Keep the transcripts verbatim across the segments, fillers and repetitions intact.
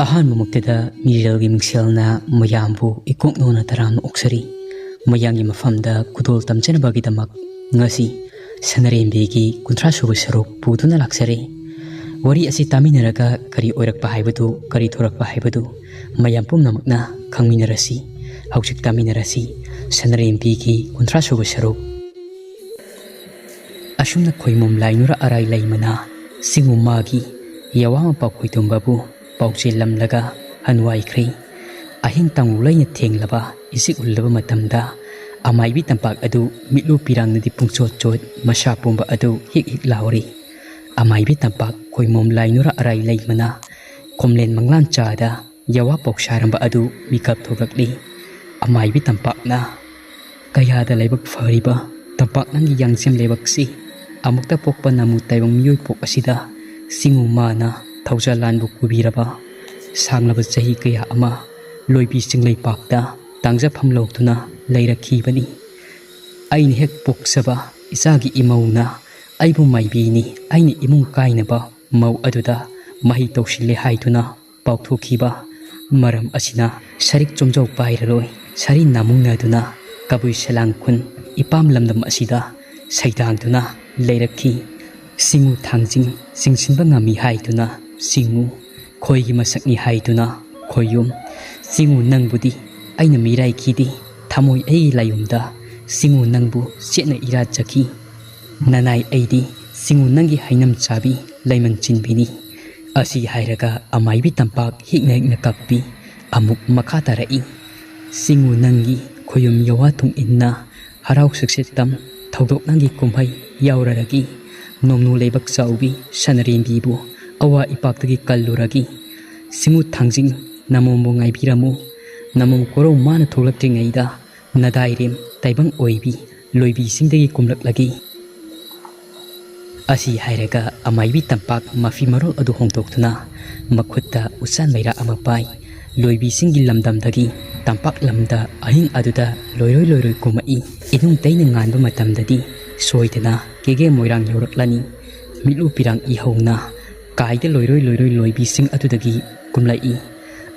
ꯑꯍꯥꯟꯕꯃꯛꯇꯗ ꯃꯤꯔꯦꯜꯒꯤ ꯃꯤꯡꯁꯦꯜꯅ ꯃꯌꯥꯝꯕꯨ ꯏꯀꯣꯛ ꯅꯣꯟꯅ ꯇꯔꯥꯝꯅ ꯑꯣꯛꯆꯔꯤ꯫ ꯃꯌꯥꯝꯒꯤ ꯃꯐꯝꯗ ꯈꯨꯗꯣꯜ ꯇꯝꯖꯅꯕꯒꯤꯗꯃꯛ ꯉꯁꯤ ꯁꯅꯔꯦꯝꯕꯤꯒꯤ ꯀꯨꯟꯊ꯭ꯔꯥ ꯁꯨꯕ ꯁꯔꯨꯛ ꯄꯨꯗꯨꯅ ꯂꯥꯛꯆꯔꯦ꯫ ꯋꯥꯔꯤ ꯑꯁꯤ ꯇꯥꯃꯤꯟꯅꯔꯒ ꯀꯔꯤ ꯑꯣꯏꯔꯛꯄ ꯍꯥꯏꯕꯗꯨ, ꯀꯔꯤ ꯊꯣꯔꯛꯄ ꯍꯥꯏꯕꯗꯨ ꯃꯌꯥꯝ ꯄꯨꯝꯅꯃꯛꯅ ꯈꯪꯃꯤꯟꯅꯔꯁꯤ꯫ ꯍꯧꯖꯤꯛ ꯇꯥꯃꯤꯟꯅꯔꯁꯤ ꯁꯅꯔꯦꯝꯕꯤꯒꯤ ꯀꯨꯟꯊ꯭ꯔꯥ ꯁꯨꯕ ꯁꯔꯨꯛ꯫ ꯑꯁꯨꯝꯅ ꯈꯣꯏꯃꯣꯝ ꯂꯥꯏꯅꯨꯔ ꯑꯔꯥꯏ ꯂꯩꯃꯅ ꯆꯤꯡꯉꯨ ꯃꯥꯒꯤ ꯌꯥꯋꯥ ꯃꯄꯥ ꯈꯣꯏꯇꯣꯝꯕꯕꯨ ꯄꯥꯎꯖꯦꯜꯂꯝꯂꯒ ꯍꯟꯋꯥꯏꯈ꯭ꯔꯦ꯫ ꯑꯍꯤꯡ ꯇꯥꯡꯂꯨ ꯂꯩꯅ ꯊꯦꯡꯂꯕ ꯏꯁꯤꯛ ꯍꯨꯜꯂꯕ ꯃꯇꯝꯗ ꯑꯃꯥꯏꯕꯤ ꯇꯝꯄꯥꯛ ꯑꯗꯨ ꯃꯤꯠꯂꯨ ꯄꯤꯔꯥꯡꯅꯗꯤ ꯄꯨꯡꯆꯣꯠ ꯆꯣꯠ ꯃꯁꯥ ꯄꯨꯝꯕ ꯑꯗꯨ ꯍꯤꯛ ꯍꯤꯛ ꯂꯥꯎꯔꯤ꯫ ꯑꯃꯥꯏꯕꯤ ꯇꯝꯄꯥꯛ ꯈꯣꯏꯃꯣꯝ ꯂꯥꯏꯅꯨꯔ ꯑꯔꯥꯏ ꯂꯩꯃꯅ ꯈꯣꯝꯂꯦꯟ ꯃꯪꯂꯥꯟ ꯆꯥꯗ ꯌꯥꯋꯥ ꯄꯥꯎꯁꯥꯔꯝꯕ ꯑꯗꯨ ꯃꯤꯀꯞ ꯊꯣꯛꯂꯛꯂꯤ꯫ ꯑꯃꯥꯏꯕꯤ ꯇꯝꯄꯥꯛꯅ ꯀꯌꯥꯗ ꯂꯥꯏꯕꯛ ꯐꯔꯤꯕ ꯇꯝꯄꯥꯛ ꯅꯪꯒꯤ ꯌꯥꯡꯖꯦꯝ ꯂꯩꯕꯥꯛꯁꯤ ꯑꯃꯨꯛꯇ ꯄꯣꯛꯄ ꯅꯃꯨ ꯇꯥꯏꯕꯪ ꯃꯤꯑꯣꯏ ꯄꯣꯛ ꯑꯁꯤꯗ ꯆꯤꯡꯉꯨ ꯃꯥꯅ ꯊꯧꯖꯥꯜ ꯂꯥꯟꯕꯨ ꯄꯨꯕꯤꯔꯕ ꯁꯥꯡꯂꯕ ꯆꯍꯤ ꯀꯌꯥ ꯑꯃ ꯂꯣꯏꯕꯤ ꯆꯤꯡꯂꯩꯄꯥꯛꯇ ꯇꯥꯡꯖꯐꯝ ꯂꯧꯗꯨꯅ ꯂꯩꯔꯛꯈꯤꯕꯅꯤ꯫ ꯑꯩꯅ ꯍꯦꯛ ꯄꯣꯛꯆꯕ ꯏꯆꯥꯒꯤ ꯏꯃꯧꯅ ꯑꯩꯕꯨ ꯃꯥꯏꯕꯤꯅꯤ, ꯑꯩꯅ ꯏꯃꯨꯡ ꯀꯥꯏꯅꯕ ꯃꯧ ꯑꯗꯨꯗ ꯃꯍꯩ ꯇꯧꯁꯤꯜꯂꯦ ꯍꯥꯏꯗꯨꯅ ꯄꯥꯎꯊꯣꯛꯈꯤꯕ ꯃꯔꯝ ꯑꯁꯤꯅ ꯁꯔꯤꯛ ꯆꯣꯝꯖꯧ ꯄꯥꯏꯔꯔꯣꯏ, ꯁꯔꯤ ꯅꯥꯃꯨꯡꯅꯗꯨꯅ ꯀꯕꯨꯏ ꯁꯂꯥꯡ ꯈꯨꯟ ꯏꯄꯥꯝ ꯂꯝꯗꯝ ꯑꯁꯤꯗ ꯁꯩꯗꯥꯡꯗꯨꯅ ꯂꯩꯔꯛꯈꯤ꯫ ꯆꯤꯡꯉꯨ ꯊꯥꯡꯖꯤꯡ ꯆꯤꯡꯁꯤꯟꯕ ꯉꯝꯃꯤ ꯍꯥꯏꯗꯨꯅ ꯆꯤꯡꯉꯨ ꯈꯣꯏꯒꯤ ꯃꯁꯛꯅꯤ ꯍꯥꯏꯗꯨꯅ ꯈꯣꯏꯌꯨꯝ꯫ ꯆꯤꯡꯉꯨ ꯅꯪꯕꯨꯗꯤ ꯑꯩꯅ ꯃꯤꯔꯥꯏꯈꯤꯗꯦ, ꯊꯃꯣꯏ ꯑꯩꯒꯤ ꯂꯥꯏꯌꯨꯝꯗ ꯆꯤꯡꯉꯨ ꯅꯪꯕꯨ ꯆꯦꯠꯅ ꯏꯔꯥꯠꯆꯈꯤ꯫ ꯅꯅꯥꯏ ꯑꯩꯗꯤ ꯆꯤꯡꯉꯨ ꯅꯪꯒꯤ ꯍꯩꯅꯝ ꯆꯥꯕꯤ ꯂꯩꯃꯟ ꯆꯤꯟꯕꯤꯅꯤ꯫ ꯑꯁꯤ ꯍꯥꯏꯔꯒ ꯑꯃꯥꯏꯕꯤ ꯇꯝꯄꯥꯛ ꯍꯤꯛꯅ ꯍꯤꯛꯅ ꯀꯞꯄꯤ꯫ ꯑꯃꯨꯛ ꯃꯈꯥ ꯇꯥꯔꯛꯏ꯫ ꯆꯤꯡꯉꯨ ꯅꯪꯒꯤ ꯈꯣꯌꯨꯝ ꯌꯋꯥ ꯇꯨꯡ ꯏꯟꯅ ꯍꯔꯥꯎ ꯁꯛꯁꯦꯠꯇꯝ ꯊꯧꯗꯣꯛ ꯅꯪꯒꯤ ꯀꯨꯝꯍꯩ ꯌꯥꯎꯔꯔꯒꯤ꯫ ꯅꯣꯡꯅꯨ ꯂꯩꯕꯛ ꯆꯥꯎꯕꯤ ꯁꯅꯔꯦꯝꯕꯤꯕꯨ ꯑꯋꯥ ꯏꯄꯥꯛꯇꯒꯤ ꯀꯜꯂꯨꯔꯒꯤ꯫ ꯆꯤꯡꯉꯨ ꯊꯥꯡꯖꯤꯡ ꯅꯃꯣꯝꯕꯨ ꯉꯥꯏꯕꯤꯔꯝꯃꯨ꯫ ꯅꯃꯣꯝ ꯀꯣꯔꯧ ꯃꯥꯅ ꯊꯣꯛꯂꯛꯇ꯭ꯔꯤꯉꯩꯗ ꯅꯗꯥꯏꯔꯦꯝ ꯇꯥꯏꯕꯪ ꯑꯣꯏꯕꯤ ꯂꯣꯏꯕꯤꯁꯤꯡꯗꯒꯤ ꯀꯨꯝꯂꯛꯂꯒꯦ꯫ ꯑꯁꯤ ꯍꯥꯏꯔꯒ ꯑꯃꯥꯏꯕꯤ ꯇꯝꯄꯥꯛ ꯃꯐꯤ ꯃꯔꯣꯜ ꯑꯗꯨ ꯍꯣꯡꯗꯣꯛꯇꯨꯅ ꯃꯈꯨꯠꯇ ꯎꯆꯥꯟ ꯃꯩꯔꯥ ꯑꯃ ꯄꯥꯏ꯫ ꯂꯣꯏꯕꯤꯁꯤꯡꯒꯤ ꯂꯝꯗꯝꯗꯒꯤ ꯇꯝꯄꯥꯛ ꯂꯝꯗ ꯑꯍꯤꯡ ꯑꯗꯨꯗ ꯂꯣꯏꯔꯣꯏ ꯂꯣꯏꯔꯣꯏ ꯀꯨꯝꯃꯛꯏ꯫ ꯏꯅꯨꯡ ꯇꯩꯅ ꯉꯥꯟꯕ ꯃꯇꯝꯗꯗꯤ ꯁꯣꯏꯗꯅ ꯀꯦꯒꯦ ꯃꯣꯏꯔꯥꯡ ꯌꯧꯔꯛꯂꯅꯤ꯫ ꯃꯤꯠꯂꯨ ꯄꯤꯔꯥꯡ ꯏꯍꯧꯅ ꯀꯥꯏꯗ ꯂꯣꯏꯔꯣꯏ ꯂꯣꯏꯔꯣꯏ ꯂꯣꯏꯕꯤꯁꯤꯡ ꯑꯗꯨꯗꯒꯤ ꯀꯨꯝꯂꯛꯏ꯫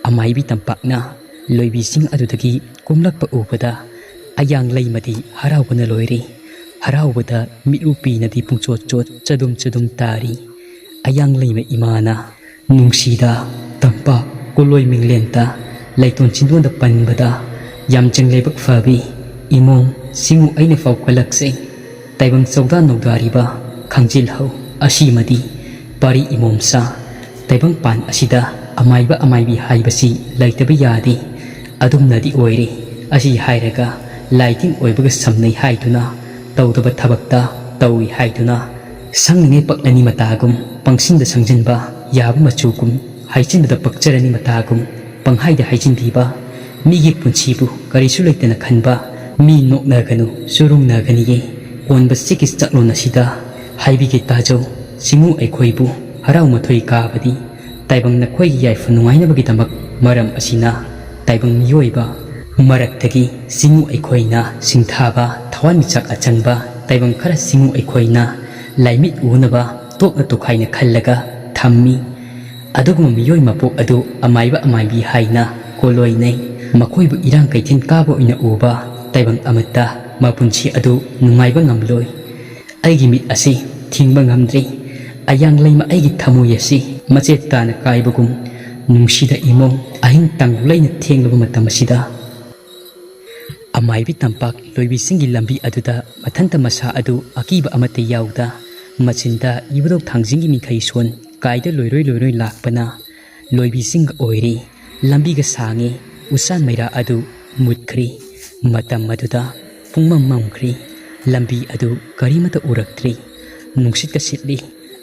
ꯑꯃꯥꯏꯕꯤ ꯇꯝꯄꯥꯛꯅ ꯂꯣꯏꯕꯤꯁꯤꯡ ꯑꯗꯨꯗꯒꯤ ꯀꯨꯝꯂꯛꯄ ꯎꯕꯗ ꯑꯌꯥꯡ ꯂꯩꯃꯗꯤ ꯍꯔꯥꯎꯕꯅ ꯂꯣꯏꯔꯦ꯫ ꯍꯔꯥꯎꯕꯗ ꯃꯤꯠꯎ ꯄꯤꯅꯗꯤ ꯄꯨꯡꯆꯣꯠ ꯆꯣꯠ ꯆꯗꯨꯝ ꯆꯗꯨꯝ ꯇꯥꯔꯤ꯫ ꯑꯌꯥꯡ ꯂꯩꯃ ꯏꯃꯥꯅ, "ꯅꯨꯡꯁꯤꯗ ꯇꯝꯄꯥꯛ ꯀꯨꯂꯣꯏ ꯃꯤꯡꯂꯦꯟꯇ ꯂꯩꯇꯣꯟ ꯆꯤꯟꯗꯣꯟꯗ ꯄꯟꯕꯗ ꯌꯥꯝꯖꯪ ꯂꯩꯕꯛ ꯐꯕꯤ ꯏꯃꯣꯝ ꯁꯤꯡꯉꯨ ꯑꯩꯅ ꯐꯥꯎ ꯀꯜꯂꯛꯆꯩ꯫ ꯇꯥꯏꯕꯪ ꯆꯧꯗꯥ ꯅꯧꯗꯥꯔꯤꯕ ꯈꯪꯖꯤꯜꯍꯧ꯫ ꯑꯁꯤꯃꯗꯤ ꯄꯥꯔꯤ ꯏꯃꯣꯝꯁꯥ, ꯇꯥꯏꯕꯪ ꯄꯥꯟ ꯑꯁꯤꯗ ꯑꯃꯥꯏꯕ ꯑꯃꯥꯏꯕꯤ ꯍꯥꯏꯕꯁꯤ ꯂꯩꯇꯕ ꯌꯥꯗꯦ꯫ ꯑꯗꯨꯝꯅꯗꯤ ꯑꯣꯏꯔꯦ꯫ ꯑꯁꯤ ꯍꯥꯏꯔꯒ ꯂꯥꯏ ꯇꯤꯟ ꯑꯣꯏꯕꯒ ꯁꯝꯅꯩ ꯍꯥꯏꯗꯨꯅ ꯇꯧꯗꯕ ꯊꯕꯛꯇ ꯇꯧꯏ ꯍꯥꯏꯗꯨꯅ ꯁꯪꯅꯤꯡꯉꯩ ꯄꯛꯂꯅꯤ ꯃꯇꯥꯒꯨꯝ, ꯄꯪꯁꯤꯟꯗ ꯁꯪꯖꯤꯟꯕ ꯌꯥꯕ ꯃꯆꯨꯒꯨꯝ, ꯍꯥꯏꯖꯤꯟꯕꯗ ꯄꯛꯆꯔꯅꯤ ꯃꯇꯥꯒꯨꯝ, ꯄꯪꯍꯥꯏꯗ ꯍꯥꯏꯖꯤꯟꯕꯤꯕ, ꯃꯤꯒꯤ ꯄꯨꯟꯁꯤꯕꯨ ꯀꯔꯤꯁꯨ ꯂꯩꯇꯅ ꯈꯟꯕ, ꯃꯤ ꯅꯣꯛꯅꯒꯅꯨ, ꯆꯨꯔꯨꯡꯅꯒꯅꯤꯌꯦ꯫ ꯑꯣꯟꯕ ꯁꯤꯒꯤ ꯆꯥꯛꯂꯣꯟ ꯑꯁꯤꯗ ꯍꯥꯏꯕꯤꯒꯦ ꯇꯥꯖꯧ, ꯁꯤꯡꯉꯨ ꯑꯩꯈꯣꯏꯕꯨ ꯍꯔꯥꯎ ꯃꯊꯣꯏ ꯀꯥꯕꯗꯤ ꯇꯥꯏꯕꯪ ꯅꯈꯣꯏꯒꯤ ꯌꯥꯏꯐ ꯅꯨꯡꯉꯥꯏꯅꯕꯒꯤꯗꯃꯛ꯫ ꯃꯔꯝ ꯑꯁꯤꯅ ꯇꯥꯏꯕꯪ ꯃꯤꯑꯣꯏꯕ ꯃꯔꯛꯇꯒꯤ ꯁꯤꯡꯉꯨ ꯑꯩꯈꯣꯏꯅ ꯁꯤꯡꯊꯥꯕ ꯊꯋꯥꯟꯃꯤꯆꯥꯛ ꯑꯆꯪꯕ ꯇꯥꯏꯕꯪ ꯈꯔ ꯁꯤꯡꯉꯨ ꯑꯩꯈꯣꯏꯅ ꯂꯥꯏꯃꯤꯠ ꯎꯅꯕ ꯇꯣꯛꯅ ꯇꯣꯈꯥꯏꯅ ꯈꯜꯂꯒ ꯊꯝꯃꯤ꯫ ꯑꯗꯨꯒꯨꯝꯕ ꯃꯤꯑꯣꯏ ꯃꯄꯣꯛ ꯑꯗꯨ ꯑꯃꯥꯏꯕ ꯑꯃꯥꯏꯕꯤ ꯍꯥꯏꯅ ꯀꯣꯂꯣꯏꯅꯩ꯫ ꯃꯈꯣꯏꯕꯨ ꯏꯔꯥꯡ ꯀꯩꯊꯦꯜ ꯀꯥꯕ ꯑꯣꯏꯅ ꯎꯕ ꯇꯥꯏꯕꯪ ꯑꯃꯠꯇ ꯃꯄꯨꯟꯁꯤ ꯑꯗꯨ ꯅꯨꯡꯉꯥꯏꯕ ꯉꯝꯂꯣꯏ꯫ ꯑꯩꯒꯤ ꯃꯤꯠ ꯑꯁꯤ ꯊꯤꯡꯕ ꯉꯝꯗ꯭ꯔꯤ꯫ ꯑꯌꯥꯡ ꯂꯩꯃ ꯑꯩꯒꯤ ꯊꯃꯣꯏ ꯑꯁꯤ ꯃꯆꯦꯠ ꯇꯥꯅ ꯀꯥꯏꯕꯒꯨꯝ꯫ ꯅꯨꯡꯁꯤꯗ ꯏꯃꯣꯝ, ꯑꯍꯤꯡ ꯇꯥꯡꯕ ꯂꯩꯅ ꯊꯦꯡꯂꯕ ꯃꯇꯝ ꯑꯁꯤꯗ꯫ ꯑꯃꯥꯏꯕꯤ ꯇꯝꯄꯥꯛ ꯂꯣꯏꯕꯤꯁꯤꯡꯒꯤ ꯂꯝꯕꯤ ꯑꯗꯨꯗ ꯃꯊꯟꯇ ꯃꯁꯥ ꯑꯗꯨ ꯑꯀꯤꯕ ꯑꯃꯠꯇ ꯌꯥꯎꯗ ꯃꯆꯤꯟꯗ ꯏꯕꯨꯙꯧ ꯊꯥꯡꯖꯤꯡꯒꯤ ꯃꯤꯡꯈꯩ ꯁꯣꯟ ꯀꯥꯏꯗ ꯂꯣꯏꯔꯣꯏ ꯂꯣꯏꯔꯣꯏ ꯂꯥꯛꯄꯅ ꯂꯣꯏꯕꯤꯁꯤꯡꯒ ꯑꯣꯏꯔꯤ꯫ ꯂꯝꯕꯤꯒ ꯁꯥꯡꯉꯤ, ꯎꯁꯥꯟ ꯃꯩꯔꯥ ꯑꯗꯨ ꯃꯨꯠꯈ꯭ꯔꯤ꯫ ꯃꯇꯝ ꯑꯗꯨꯗ ꯄꯨꯡꯃꯝ ꯃꯝꯈ꯭ꯔꯤ꯫ ꯂꯝꯕꯤ ꯑꯗꯨ ꯀꯔꯤꯃꯠꯇ ꯎꯔꯛꯇ꯭ꯔꯤ꯫ ꯅꯨꯡꯁꯤꯠꯀ ꯁꯤꯠꯂꯤ꯫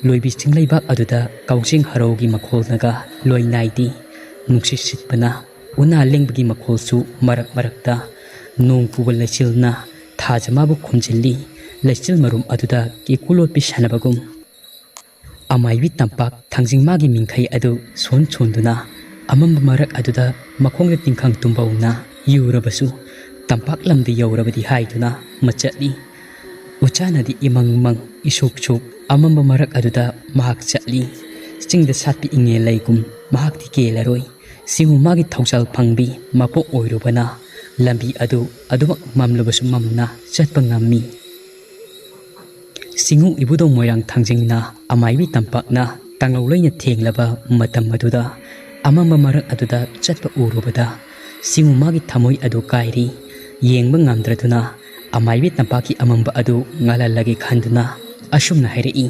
ꯂꯣꯏꯕꯤꯁꯤꯡ ꯂꯩꯕꯥꯛ ꯑꯗꯨꯗ ꯀꯥꯎꯖꯦꯡ ꯍꯔꯧꯒꯤ ꯃꯈꯣꯜꯅꯒ ꯂꯣꯏ ꯅꯥꯏꯗꯦ꯫ ꯅꯨꯡꯁꯤꯠ ꯁꯤꯠꯄꯅ ꯎꯅꯥ ꯂꯦꯡꯕꯒꯤ ꯃꯈꯣꯜꯁꯨ ꯃꯔꯛ ꯃꯔꯛꯇ꯫ ꯅꯣꯡ ꯄꯨꯕ ꯂꯩꯆꯤꯜꯅ ꯊꯥꯖꯃꯥꯕꯨ ꯈꯨꯝꯖꯤꯜꯂꯤ꯫ ꯂꯩꯆꯤꯜ ꯃꯔꯨꯝ ꯑꯗꯨꯗ ꯀꯦꯀꯨ ꯂꯣꯠꯄꯤ ꯁꯥꯟꯅꯕꯒꯨꯝ꯫ ꯑꯃꯥꯏꯕꯤ ꯇꯝꯄꯥꯛ ꯊꯥꯡꯖꯤꯡ ꯃꯥꯒꯤ ꯃꯤꯡꯈꯩ ꯑꯗꯨ ꯁꯣꯟ ꯁꯣꯟꯗꯨꯅ ꯑꯃꯝꯕ ꯃꯔꯛ ꯑꯗꯨꯗ ꯃꯈꯣꯡꯗ ꯇꯤꯡꯈꯪ ꯇꯨꯝꯕꯧꯅ ꯌꯨꯔꯕꯁꯨ ꯇꯝꯄꯥꯛ ꯂꯝꯗ ꯌꯧꯔꯕꯗꯤ ꯍꯥꯏꯗꯨꯅ ꯃꯆꯠꯂꯤ꯫ ꯎꯆꯥꯅꯗꯤ ꯏꯃꯪ ꯃꯪ ꯏꯁꯨꯛ ꯁꯨꯛ ꯑꯃꯝꯕ ꯃꯔꯛ ꯑꯗꯨꯗ ꯃꯍꯥꯛ ꯆꯠꯂꯤ꯫ ꯆꯤꯡꯗ ꯁꯥꯠꯄꯤ ꯏꯉꯦꯜ ꯂꯩꯒꯨꯝ ꯃꯍꯥꯛꯇꯤ ꯀꯦꯜꯂꯔꯣꯏ꯫ ꯁꯤꯡꯎ ꯃꯥꯒꯤ ꯊꯧꯖꯥꯜ ꯐꯪꯕꯤ ꯃꯄꯣꯛ ꯑꯣꯏꯔꯨꯕꯅ ꯂꯝꯕꯤ ꯑꯗꯨ ꯑꯗꯨꯃꯛ ꯃꯝꯂꯕꯁꯨ ꯃꯝꯅ ꯆꯠꯄ ꯉꯝꯃꯤ꯫ ꯁꯤꯡꯎ ꯏꯕꯨꯙꯧ ꯃꯣꯏꯔꯥꯡ ꯊꯥꯡꯖꯤꯡꯅ ꯑꯃꯥꯏꯕꯤ ꯇꯝꯄꯥꯛꯅ ꯇꯥꯡꯂꯧ ꯂꯩꯅ ꯊꯦꯡꯂꯕ ꯃꯇꯝ ꯑꯗꯨꯗ ꯑꯃꯝꯕ ꯃꯔꯛ ꯑꯗꯨꯗ ꯆꯠꯄ ꯎꯔꯨꯕꯗ ꯁꯤꯡꯎ ꯃꯥꯒꯤ ꯊꯃꯣꯏ ꯑꯗꯨ ꯀꯥꯏꯔꯤ꯫ ꯌꯦꯡꯕ ꯉꯝꯗ꯭ꯔꯗꯨꯅ ꯑꯃꯥꯏꯕꯤ ꯇꯝꯄꯥꯛꯀꯤ ꯑꯃꯝꯕ ꯑꯗꯨ ꯉꯥꯜꯍꯜꯂꯒꯦ ꯈꯟꯗꯨꯅ ꯑꯁꯨꯝꯅ ꯍꯥꯏꯔꯛꯏ꯫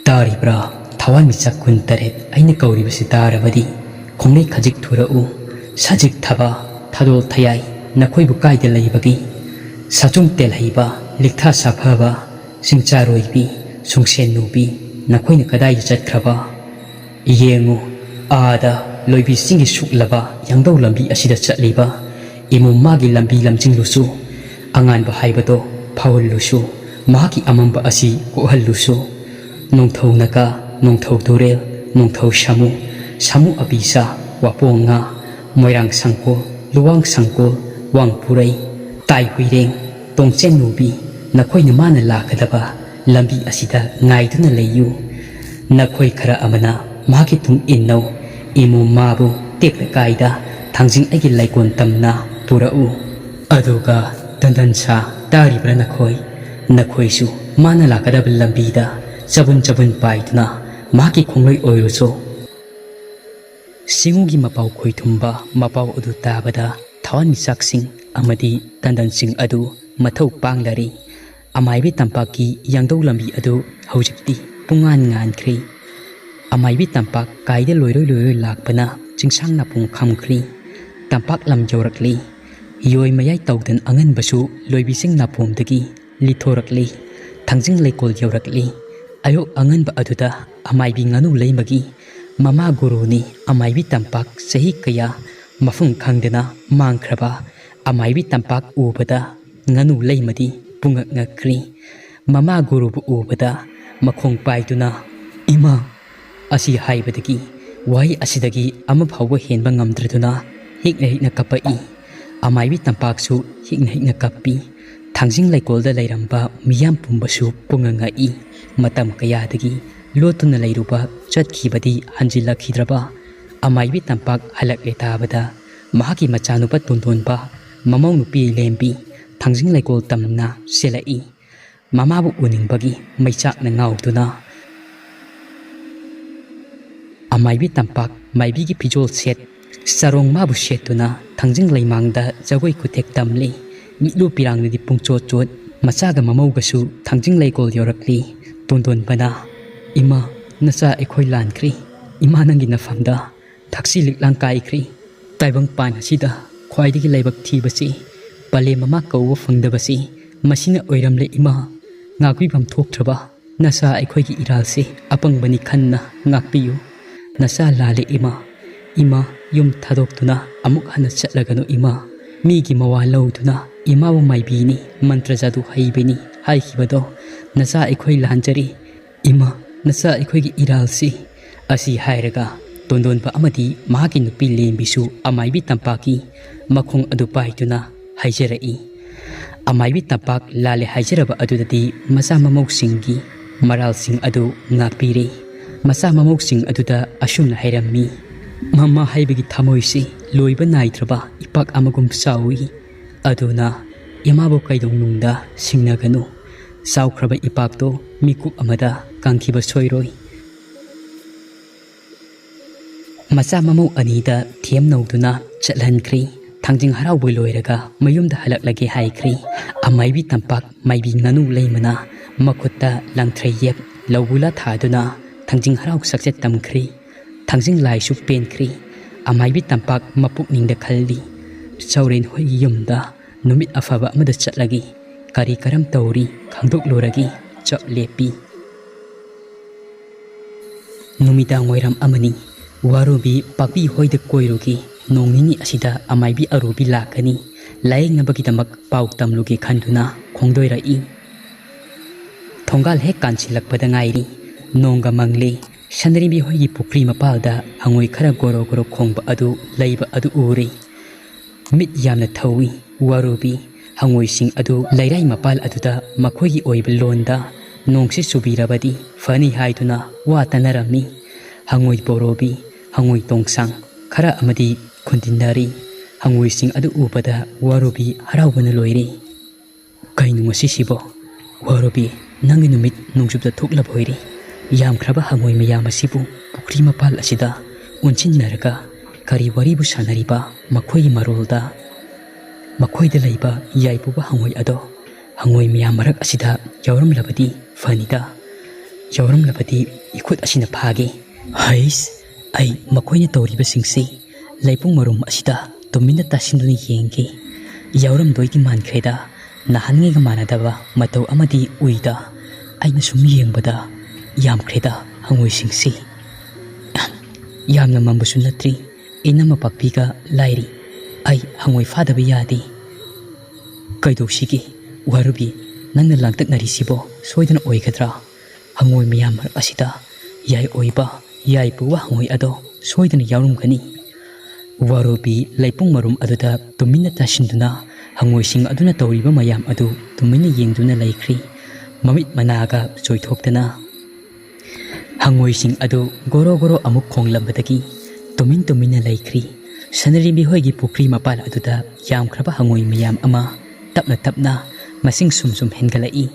ꯇꯥꯔꯤꯕ꯭ꯔꯥ? ꯊꯋꯥꯟꯃꯤꯆꯥꯛ ꯀꯨꯟꯇꯔꯦꯠ ꯑꯩꯅ ꯀꯧꯔꯤꯕꯁꯤ ꯇꯥꯔꯕꯗꯤ ꯈꯣꯡꯂꯩ ꯈꯖꯤꯛ ꯊꯨꯔꯛꯎ꯫ ꯁꯖꯤꯛ ꯊꯕ, ꯊꯥꯗꯣꯜ ꯊꯌꯥꯏ, ꯅꯈꯣꯏꯕꯨ ꯀꯥꯏꯗ ꯂꯩꯕꯒꯦ? ꯁꯥꯆꯨꯡ ꯇꯦꯜꯍꯩꯕ, ꯂꯤꯛꯊꯥ ꯁꯥꯐꯕ, ꯁꯤꯡꯆꯥꯔꯣꯏꯕꯤ, ꯁꯨꯡꯁꯦꯟ ꯅꯨꯕꯤ, ꯅꯈꯣꯏꯅ ꯀꯗꯥꯏꯗ ꯆꯠꯈ꯭ꯔꯕ? ꯌꯦꯡꯉꯨ, ꯑꯥꯗ ꯂꯣꯏꯕꯤꯁꯤꯡꯒꯤ ꯁꯨꯛꯂꯕ ꯌꯥꯡꯗꯧ ꯂꯝꯕꯤ ꯑꯁꯤꯗ ꯆꯠꯂꯤꯕ ꯏꯃꯨ ꯃꯥꯒꯤ ꯂꯝꯕꯤ ꯂꯝꯖꯤꯡꯂꯨꯁꯨ, ꯑꯉꯥꯟꯕ ꯍꯥꯏꯕꯗꯣ ꯐꯥꯎꯍꯜꯂꯨꯁꯨ, ꯃꯍꯥꯛꯀꯤ ꯑꯃꯝꯕ ꯑꯁꯤ ꯀꯣꯛꯍꯜꯂꯨꯁꯨ꯫ ꯅꯣꯡꯊꯧ ꯅꯀꯥ, ꯅꯣꯡꯊꯧ ꯇꯨꯔꯦꯜ, ꯅꯣꯡꯊꯧ ꯁꯥꯃꯨ, ꯁꯥꯃꯨ ꯑꯕꯤꯁꯥ, ꯋꯥꯄꯣꯡ ꯉꯥ, ꯃꯣꯏꯔꯥꯡ ꯁꯪꯀꯣꯜ, ꯂꯨꯋꯥꯡ ꯁꯪꯀꯣꯜ, ꯋꯥꯡ ꯄꯨꯔꯩ, ꯇꯥꯏ ꯍꯨꯏꯔꯦꯡ, ꯇꯣꯡꯆꯦꯟ ꯅꯨꯕꯤ, ꯅꯈꯣꯏꯅ ꯃꯥꯅ ꯂꯥꯛꯀꯗꯕ ꯂꯝꯕꯤ ꯑꯁꯤꯗ ꯉꯥꯏꯗꯨꯅ ꯂꯩꯌꯨ꯫ ꯅꯈꯣꯏ ꯈꯔ ꯑꯃꯅ ꯃꯍꯥꯛꯀꯤ ꯇꯨꯡ ꯏꯟꯅꯧ꯫ ꯏꯃꯨ ꯃꯥꯕꯨ ꯇꯦꯛꯇ ꯀꯥꯏꯗ ꯊꯥꯡꯖꯤꯡ ꯑꯩꯒꯤ ꯂꯩꯀꯣꯟ ꯇꯝꯅ ꯄꯨꯔꯛꯎ꯫ ꯑꯗꯨꯒ ꯗꯟꯗꯟ ꯁꯥ, ꯇꯥꯔꯤꯕ꯭ꯔꯥ ꯅꯈꯣꯏ? ꯅꯈꯣꯏꯁꯨ ꯃꯥꯅ ꯂꯥꯛꯀꯗꯕ ꯂꯝꯕꯤꯗ ꯆꯕꯨꯟ ꯆꯕꯨꯟ ꯄꯥꯏꯗꯨꯅ ꯃꯍꯥꯛꯀꯤ ꯈꯣꯡꯂꯣꯏ ꯑꯣꯏꯔꯨꯆꯣ꯫ ꯁꯤꯡꯎꯒꯤ ꯃꯄꯥꯎ ꯈꯣꯏꯊꯨꯝꯕ ꯃꯄꯥꯎ ꯑꯗꯨ ꯇꯥꯕꯗ ꯊꯋꯥꯟꯃꯤꯆꯥꯛꯁꯤꯡ ꯑꯃꯗꯤ ꯇꯟꯗꯟꯁꯤꯡ ꯑꯗꯨ ꯃꯊꯧ ꯄꯥꯡꯂꯔꯤ꯫ ꯑꯃꯥꯏꯕꯤ ꯇꯝꯄꯥꯛꯀꯤ ꯌꯥꯡꯗꯧ ꯂꯝꯕꯤ ꯑꯗꯨ ꯍꯧꯖꯤꯛꯇꯤ ꯄꯨꯡꯉꯥꯟ ꯉꯥꯟꯈ꯭ꯔꯦ꯫ ꯑꯃꯥꯏꯕꯤ ꯇꯝꯄꯥꯛ ꯀꯥꯏꯗ ꯂꯣꯏꯔꯣꯏ ꯂꯣꯏꯔꯣꯏ ꯂꯥꯛꯄꯅ ꯆꯤꯡꯁꯥꯡ ꯅꯥꯄꯣꯡ ꯈꯝꯈ꯭ꯔꯦ꯫ ꯇꯝꯄꯥꯛ ꯂꯝ ꯌꯧꯔꯛꯂꯤ꯫ ꯌꯣꯏ ꯃꯌꯥꯏ ꯇꯧꯗꯅ ꯑꯉꯟꯕꯁꯨ ꯂꯣꯏꯕꯤꯁꯤꯡ ꯅꯥꯄꯣꯝꯗꯒꯤ ꯂꯤꯊꯣꯔꯛꯂꯤ꯫ ꯊꯥꯡꯖꯤꯡ ꯂꯩꯀꯣꯜ ꯌꯧꯔꯛꯂꯤ꯫ ꯑꯌꯨꯛ ꯑꯉꯟꯕ ꯑꯗꯨꯗ ꯑꯃꯥꯏꯕꯤ ꯉꯥꯅꯨ ꯂꯩꯃꯒꯤ ꯃꯃꯥ ꯒꯨꯔꯨꯅꯤ꯫ ꯑꯃꯥꯏꯕꯤ ꯇꯝꯄꯥꯛ ꯆꯍꯤ ꯀꯌꯥ ꯃꯐꯝ ꯈꯪꯗꯅ ꯃꯥꯡꯈ꯭ꯔꯕ ꯑꯃꯥꯏꯕꯤ ꯇꯝꯄꯥꯛ ꯎꯕꯗ ꯉꯥꯅꯨ ꯂꯩꯃꯗꯤ ꯄꯨꯡꯉꯛ ꯉꯛꯈ꯭ꯔꯤ꯫ ꯃꯃꯥ ꯒꯨꯔꯨꯕꯨ ꯎꯕꯗ ꯃꯈꯣꯡ ꯄꯥꯏꯗꯨꯅ, "ꯏꯃꯥ!" ꯑꯁꯤ ꯍꯥꯏꯕꯗꯒꯤ ꯋꯥꯍꯩ ꯑꯁꯤꯗꯒꯤ ꯑꯃ ꯐꯥꯎꯕ ꯍꯦꯟꯕ ꯉꯝꯗ꯭ꯔꯗꯨꯅ ꯍꯤꯛꯅ ꯍꯤꯛꯅ ꯀꯞꯄꯛꯏ꯫ ꯑꯃꯥꯏꯕꯤ ꯇꯝꯄꯥꯛꯁꯨ ꯍꯤꯛꯅ ꯍꯤꯛꯅ ꯀꯞꯄꯤ꯫ ꯊꯥꯡꯖꯤꯡ ꯂꯩꯀꯣꯜꯗ ꯂꯩꯔꯝꯕ ꯃꯤꯌꯥꯝ ꯄꯨꯝꯕꯁꯨ ꯄꯨꯡꯉꯛ ꯉꯛꯏ꯫ ꯃꯇꯝ ꯀꯌꯥꯗꯒꯤ ꯂꯣꯠꯇꯨꯅ ꯂꯩꯔꯨꯕ ꯆꯠꯈꯤꯕꯗꯤ ꯍꯟꯖꯤꯜꯂꯛꯈꯤꯗ꯭ꯔꯕ꯫ ꯑꯃꯥꯏꯕꯤ ꯇꯝꯄꯥꯛ ꯍꯜꯂꯛꯂꯦ ꯇꯥꯕꯗ ꯃꯍꯥꯛꯀꯤ ꯃꯆꯥꯅꯨꯄꯥ ꯇꯣꯟꯗꯣꯟꯕ, ꯃꯃꯧ ꯅꯨꯄꯤ ꯂꯦꯝꯕꯤ, ꯊꯥꯡꯖꯤꯡ ꯂꯩꯀꯣꯜ ꯇꯝꯅ ꯆꯦꯜꯂꯛꯏ꯫ ꯃꯃꯥꯕꯨ ꯎꯅꯤꯡꯕꯒꯤ ꯃꯩꯆꯥꯛꯅ ꯉꯥꯎꯗꯨꯅ ꯑꯃꯥꯏꯕꯤ ꯇꯝꯄꯥꯛ ꯃꯥꯏꯕꯤꯒꯤ ꯐꯤꯖꯣꯜ ꯁꯦꯠ, ꯆꯔꯣꯡ ꯃꯥꯕꯨ ꯁꯦꯠꯇꯨꯅ ꯊꯥꯡꯖꯤꯡ ꯂꯩꯃꯥꯡꯗ ꯖꯒꯣꯏ ꯈꯨꯊꯦꯛ ꯇꯝꯂꯤ꯫ ꯃꯤꯠꯂꯨ ꯄꯤꯔꯥꯡꯅꯗꯤ ꯄꯨꯡꯆꯣꯠ ꯆꯣꯠ꯫ ꯃꯆꯥꯒ ꯃꯃꯧꯒꯁꯨ ꯊꯥꯡꯖꯤꯡ ꯂꯩꯀꯣꯜ ꯌꯧꯔꯛꯂꯤ꯫ ꯇꯣꯟꯗꯣꯟꯕꯅ, "ꯏꯃꯥ, ꯅꯆꯥ ꯑꯩꯈꯣꯏ ꯂꯥꯟꯈ꯭ꯔꯤ꯫ ꯏꯃꯥ, ꯅꯪꯒꯤ ꯅꯐꯝꯗ ꯊꯛꯁꯤ ꯂꯤꯛꯂꯥꯡ ꯀꯥꯏꯈ꯭ꯔꯤ꯫ ꯇꯥꯏꯕꯪ ꯄꯥꯟ ꯑꯁꯤꯗ ꯈ꯭ꯋꯥꯏꯗꯒꯤ ꯂꯥꯏꯕꯛ ꯊꯤꯕꯁꯤ, ꯄꯂꯦꯝ ꯃꯃꯥ ꯀꯧꯕ ꯐꯪꯗꯕꯁꯤ ꯃꯁꯤꯅ ꯑꯣꯏꯔꯝꯂꯦ ꯏꯃꯥ꯫ ꯉꯥꯛꯄꯤꯐꯝ ꯊꯣꯛꯇ꯭ꯔꯕ ꯅꯆꯥ ꯑꯩꯈꯣꯏꯒꯤ ꯏꯔꯥꯜꯁꯤ ꯑꯄꯪꯕꯅꯤ ꯈꯟꯅ ꯉꯥꯛꯄꯤꯌꯨ꯫ ꯅꯆꯥ ꯂꯥꯜꯂꯦ ꯏꯃꯥ꯫ ꯏꯃꯥ, ꯌꯨꯝ ꯊꯥꯗꯣꯛꯇꯨꯅ ꯑꯃꯨꯛ ꯍꯟꯅ ꯆꯠꯂꯒꯅꯨ ꯏꯃꯥ꯫ ꯃꯤꯒꯤ ꯃꯋꯥ ꯂꯧꯗꯨꯅ ꯏꯃꯥꯕꯨ ꯃꯥꯏꯕꯤꯅꯤ, ꯃꯟꯇ꯭ꯔ ꯖꯥꯗꯨ ꯍꯩꯕꯅꯤ ꯍꯥꯏꯈꯤꯕꯗꯣ ꯅꯆꯥ ꯑꯩꯈꯣꯏ ꯂꯥꯟꯖꯔꯤ꯫ ꯏꯃꯥ, ꯅꯆꯥ ꯑꯩꯈꯣꯏꯒꯤ ꯏꯔꯥꯜꯁꯤ" ꯑꯁꯤ ꯍꯥꯏꯔꯒ ꯇꯣꯟꯗꯣꯟꯕ ꯑꯃꯗꯤ ꯃꯍꯥꯛꯀꯤ ꯅꯨꯄꯤ ꯂꯦꯝꯕꯤꯁꯨ ꯑꯃꯥꯏꯕꯤ ꯇꯝꯄꯥꯛꯀꯤ ꯃꯈꯣꯡ ꯑꯗꯨ ꯄꯥꯏꯗꯨꯅ ꯍꯥꯏꯖꯔꯛꯏ꯫ ꯑꯃꯥꯏꯕꯤ ꯇꯝꯄꯥꯛ ꯂꯥꯜꯂꯦ ꯍꯥꯏꯖꯔꯕ ꯑꯗꯨꯗꯗꯤ ꯃꯆꯥ ꯃꯃꯧꯁꯤꯡꯒꯤ ꯃꯔꯥꯜꯁꯤꯡ ꯑꯗꯨ ꯉꯥꯛꯄꯤꯔꯦ꯫ ꯃꯆꯥ ꯃꯃꯧꯁꯤꯡ ꯑꯗꯨꯗ ꯑꯁꯨꯝꯅ ꯍꯥꯏꯔꯝꯃꯤ, "ꯃꯃꯥ ꯍꯥꯏꯕꯒꯤ ꯊꯃꯣꯏꯁꯤ ꯂꯣꯏꯕ ꯅꯥꯏꯗ꯭ꯔꯕ ꯏꯄꯥꯛ ꯑꯃꯒꯨꯝ ꯆꯥꯎꯏ꯫ ꯑꯗꯨꯅ ꯏꯃꯥꯕꯨ ꯀꯩꯗꯧꯅꯨꯡꯗ ꯁꯤꯡꯅꯒꯅꯨ꯫ ꯆꯥꯎꯈ꯭ꯔꯕ ꯏꯄꯥꯛꯇꯣ ꯃꯤꯀꯨꯞ ꯑꯃꯗ ꯀꯪꯈꯤꯕ ꯁꯣꯏꯔꯣꯏ"꯫ ꯃꯆꯥ ꯃꯃꯧ ꯑꯅꯤꯗ ꯊꯦꯝ ꯅꯧꯗꯨꯅ ꯆꯠꯍꯟꯈ꯭ꯔꯤ꯫ ꯊꯥꯡꯖꯤꯡ ꯍꯔꯥꯎꯕ ꯂꯣꯏꯔꯒ ꯃꯌꯨꯝꯗ ꯍꯜꯂꯛꯂꯒꯦ ꯍꯥꯏꯈ꯭ꯔꯤ꯫ ꯑꯃꯥꯏꯕꯤ ꯇꯝꯄꯥꯛ ꯃꯥꯏꯕꯤ ꯉꯥꯅꯨ ꯂꯩꯃꯅ ꯃꯈꯨꯠꯇ ꯂꯪꯊ꯭ꯔꯩ ꯌꯦꯞ ꯂꯧꯕꯨꯂꯥ ꯊꯥꯗꯨꯅ ꯊꯥꯡꯖꯤꯡ ꯍꯔꯥꯎ ꯁꯛꯆꯦꯠ ꯇꯝꯈ꯭ꯔꯤ꯫ ꯊꯥꯡꯖꯤꯡ ꯂꯥꯏꯁꯨ ꯄꯦꯟꯈ꯭ꯔꯤ꯫ ꯑꯃꯥꯏꯕꯤ ꯇꯝꯄꯥꯛ ꯃꯄꯨꯛꯅꯤꯡꯗ ꯈꯜꯂꯤ, "ꯆꯥꯎꯔꯦꯟ ꯍꯣꯏꯒꯤ ꯌꯨꯝꯗ ꯅꯨꯃꯤꯠ ꯑꯐꯕ ꯑꯃꯗ ꯆꯠꯂꯒꯦ꯫ ꯀꯔꯤ ꯀꯔꯝ ꯇꯧꯔꯤ ꯈꯪꯗꯣꯛꯂꯨꯔꯒꯦ"꯫ ꯆꯞ ꯂꯦꯞꯄꯤ꯫ ꯅꯨꯃꯤꯗꯥꯡ ꯋꯥꯏꯔꯝ ꯑꯃꯅꯤ꯫ ꯋꯥꯔꯨꯕꯤ ꯄꯥꯛꯄꯤ ꯍꯣꯏꯗ ꯀꯣꯏꯔꯨꯒꯦ꯫ ꯅꯣꯡ ꯅꯤꯅꯤ ꯑꯁꯤꯗ ꯑꯃꯥꯏꯕꯤ ꯑꯔꯨꯕꯤ ꯂꯥꯛꯀꯅꯤ꯫ ꯂꯥꯌꯦꯡꯅꯕꯒꯤꯗꯃꯛ ꯄꯥꯎ ꯇꯝꯂꯨꯒꯦ ꯈꯟꯗꯨꯅ ꯈꯣꯡꯗꯣꯏꯔꯛꯏ꯫ ꯊꯣꯡꯒꯥꯜ ꯍꯦꯛ ꯀꯥꯟꯁꯤꯜꯂꯛꯄꯗ ꯉꯥꯏꯔꯤ꯫ ꯅꯣꯡꯒ ꯃꯪꯂꯤ꯫ ꯁꯅꯔꯤꯕꯤ ꯍꯣꯏꯒꯤ ꯄꯨꯈ꯭ꯔꯤ ꯃꯄꯥꯜꯗ ꯍꯉꯣꯏ ꯈꯔ ꯒꯣꯔꯣ ꯒꯣꯔꯣ ꯈꯣꯡꯕ ꯑꯗꯨ ꯂꯩꯕ ꯑꯗꯨ ꯎꯔꯤ꯫ ꯃꯤꯠ ꯌꯥꯝꯅ ꯊꯧꯏ꯫ ꯋꯥꯔꯨꯕꯤ ꯍꯉꯣꯏꯁꯤꯡ ꯑꯗꯨ ꯂꯩꯔꯥꯏ ꯃꯄꯥꯜ ꯑꯗꯨꯗ ꯃꯈꯣꯏꯒꯤ ꯑꯣꯏꯕ ꯂꯣꯟꯗ ꯅꯣꯡꯁꯤ ꯆꯨꯕꯤꯔꯕꯗꯤ ꯐꯅꯤ ꯍꯥꯏꯗꯨꯅ ꯋꯥ ꯇꯅꯔꯝꯃꯤ꯫ ꯍꯉꯣꯏ ꯕꯣꯔꯣꯕꯤ, ꯍꯉꯣꯏ ꯇꯣꯡꯁꯥꯡ ꯈꯔ ꯑꯃꯗꯤ ꯈꯨꯟꯗꯤꯟꯅꯔꯤ꯫ ꯍꯉꯣꯏꯁꯤꯡ ꯑꯗꯨ ꯎꯕꯗ ꯋꯥꯔꯨꯕꯤ ꯍꯔꯥꯎꯕꯅ ꯂꯣꯏꯔꯦ꯫ "ꯀꯩꯅꯣ ꯉꯁꯤꯁꯤꯕꯣ? ꯋꯥꯔꯨꯕꯤ, ꯅꯪꯒꯤ ꯅꯨꯃꯤꯠ ꯅꯣꯡꯖꯨꯞꯇ ꯊꯣꯛꯂꯕ ꯑꯣꯏꯔꯦ꯫ ꯌꯥꯝꯈ꯭ꯔꯕ ꯍꯉꯣꯏ ꯃꯌꯥꯝ ꯑꯁꯤꯕꯨ ꯄꯨꯈ꯭ꯔꯤ ꯃꯄꯥꯜ ꯑꯁꯤꯗ ꯑꯣꯟꯁꯤꯟꯅꯔꯒ ꯀꯔꯤ ꯋꯥꯔꯤꯕꯨ ꯁꯥꯟꯅꯔꯤꯕ? ꯃꯈꯣꯏꯒꯤ ꯃꯔꯣꯜꯗ ꯃꯈꯣꯏꯗ ꯂꯩꯕ ꯌꯥꯏꯄꯨꯕ ꯍꯉꯣꯏ ꯑꯗꯣ ꯍꯉꯣꯏ ꯃꯌꯥꯝ ꯃꯔꯛ ꯑꯁꯤꯗ ꯌꯥꯎꯔꯝꯂꯕꯗꯤ ꯐꯅꯤꯗ꯫ ꯌꯥꯎꯔꯝꯂꯕꯗꯤ ꯏꯈꯨꯠ ꯑꯁꯤꯅ ꯐꯥꯒꯦ꯫ ꯍꯩꯁ, ꯑꯩ ꯃꯈꯣꯏꯅ ꯇꯧꯔꯤꯕꯁꯤꯡꯁꯤ ꯂꯩꯄꯨꯡ ꯃꯔꯨꯝ ꯑꯁꯤꯗ ꯇꯨꯃꯤꯟꯅ ꯇꯥꯁꯤꯟꯗꯨꯅ ꯌꯦꯡꯒꯦ꯫ ꯌꯥꯎꯔꯝꯗꯣꯏꯒꯤ ꯃꯥꯟꯈ꯭ꯔꯦꯗ꯫ ꯅꯍꯥꯟꯉꯩꯒ ꯃꯥꯟꯅꯗꯕ ꯃꯇꯧ ꯑꯃꯗꯤ ꯎꯏꯗ꯫ ꯑꯩꯅ ꯁꯨꯝ ꯌꯦꯡꯕꯗ ꯌꯥꯝꯈ꯭ꯔꯦꯗ ꯍꯉꯣꯏꯁꯤꯡꯁꯤ꯫ ꯌꯥꯝꯅ ꯃꯝꯕꯁꯨ ꯅꯠꯇ꯭ꯔꯤ꯫ ꯏꯅꯝꯃ ꯄꯥꯛꯄꯤꯒ ꯂꯥꯏꯔꯤ꯫ ꯑꯩ ꯍꯉꯣꯏ ꯐꯥꯗꯕ ꯌꯥꯗꯦ꯫ ꯀꯩꯗꯧꯁꯤꯒꯦ? ꯋꯥꯔꯨꯕꯤ, ꯅꯪꯅ ꯂꯥꯡꯇꯛꯅꯔꯤꯁꯤꯕꯣ ꯁꯣꯏꯗꯅ ꯑꯣꯏꯒꯗ꯭ꯔꯥ? ꯍꯉꯣꯏ ꯃꯌꯥꯝ ꯃꯔꯛ ꯑꯁꯤꯗ ꯌꯥꯏ ꯑꯣꯏꯕ, ꯌꯥꯏ ꯄꯨꯕ ꯍꯉꯣꯏ ꯑꯗꯣ ꯁꯣꯏꯗꯅ ꯌꯥꯎꯔꯝꯒꯅꯤ꯫ ꯋꯥꯔꯨꯕꯤ ꯂꯩꯄꯨꯡ ꯃꯔꯨꯝ ꯑꯗꯨꯗ ꯇꯨꯃꯤꯟꯅ ꯇꯥꯁꯤꯟꯗꯨꯅ ꯍꯉꯣꯏꯁꯤꯡ ꯑꯗꯨꯅ ꯇꯧꯔꯤꯕ ꯃꯌꯥꯝ ꯑꯗꯨ ꯇꯨꯃꯤꯟꯅ ꯌꯦꯡꯗꯨꯅ ꯂꯩꯈ꯭ꯔꯤ꯫ ꯃꯃꯤꯠ ꯃꯅꯥꯒ ꯆꯣꯏꯊꯣꯛꯇꯅ ꯍꯉꯣꯏꯁꯤꯡ ꯑꯗꯨ ꯒꯣꯔꯣ ꯒꯣꯔꯣ ꯑꯃꯨꯛ ꯈꯣꯡꯂꯝꯕꯗꯒꯤ ꯇꯨꯃꯤꯟ ꯇꯨꯃꯤꯟꯅ ꯂꯩꯈ꯭ꯔꯤ꯫ ꯁꯅꯔꯤꯕꯤ ꯍꯣꯏꯒꯤ ꯄꯨꯈ꯭ꯔꯤ ꯃꯄꯥꯜ ꯑꯗꯨꯗ ꯌꯥꯝꯈ꯭ꯔꯕ ꯍꯉꯣꯏ ꯃꯌꯥꯝ ꯑꯃ ꯇꯞꯅ ꯇꯞꯅ ꯃꯁꯤꯡ ꯁꯨꯝ ꯁꯨꯝ ꯍꯦꯟꯒꯠꯂꯛꯏ꯫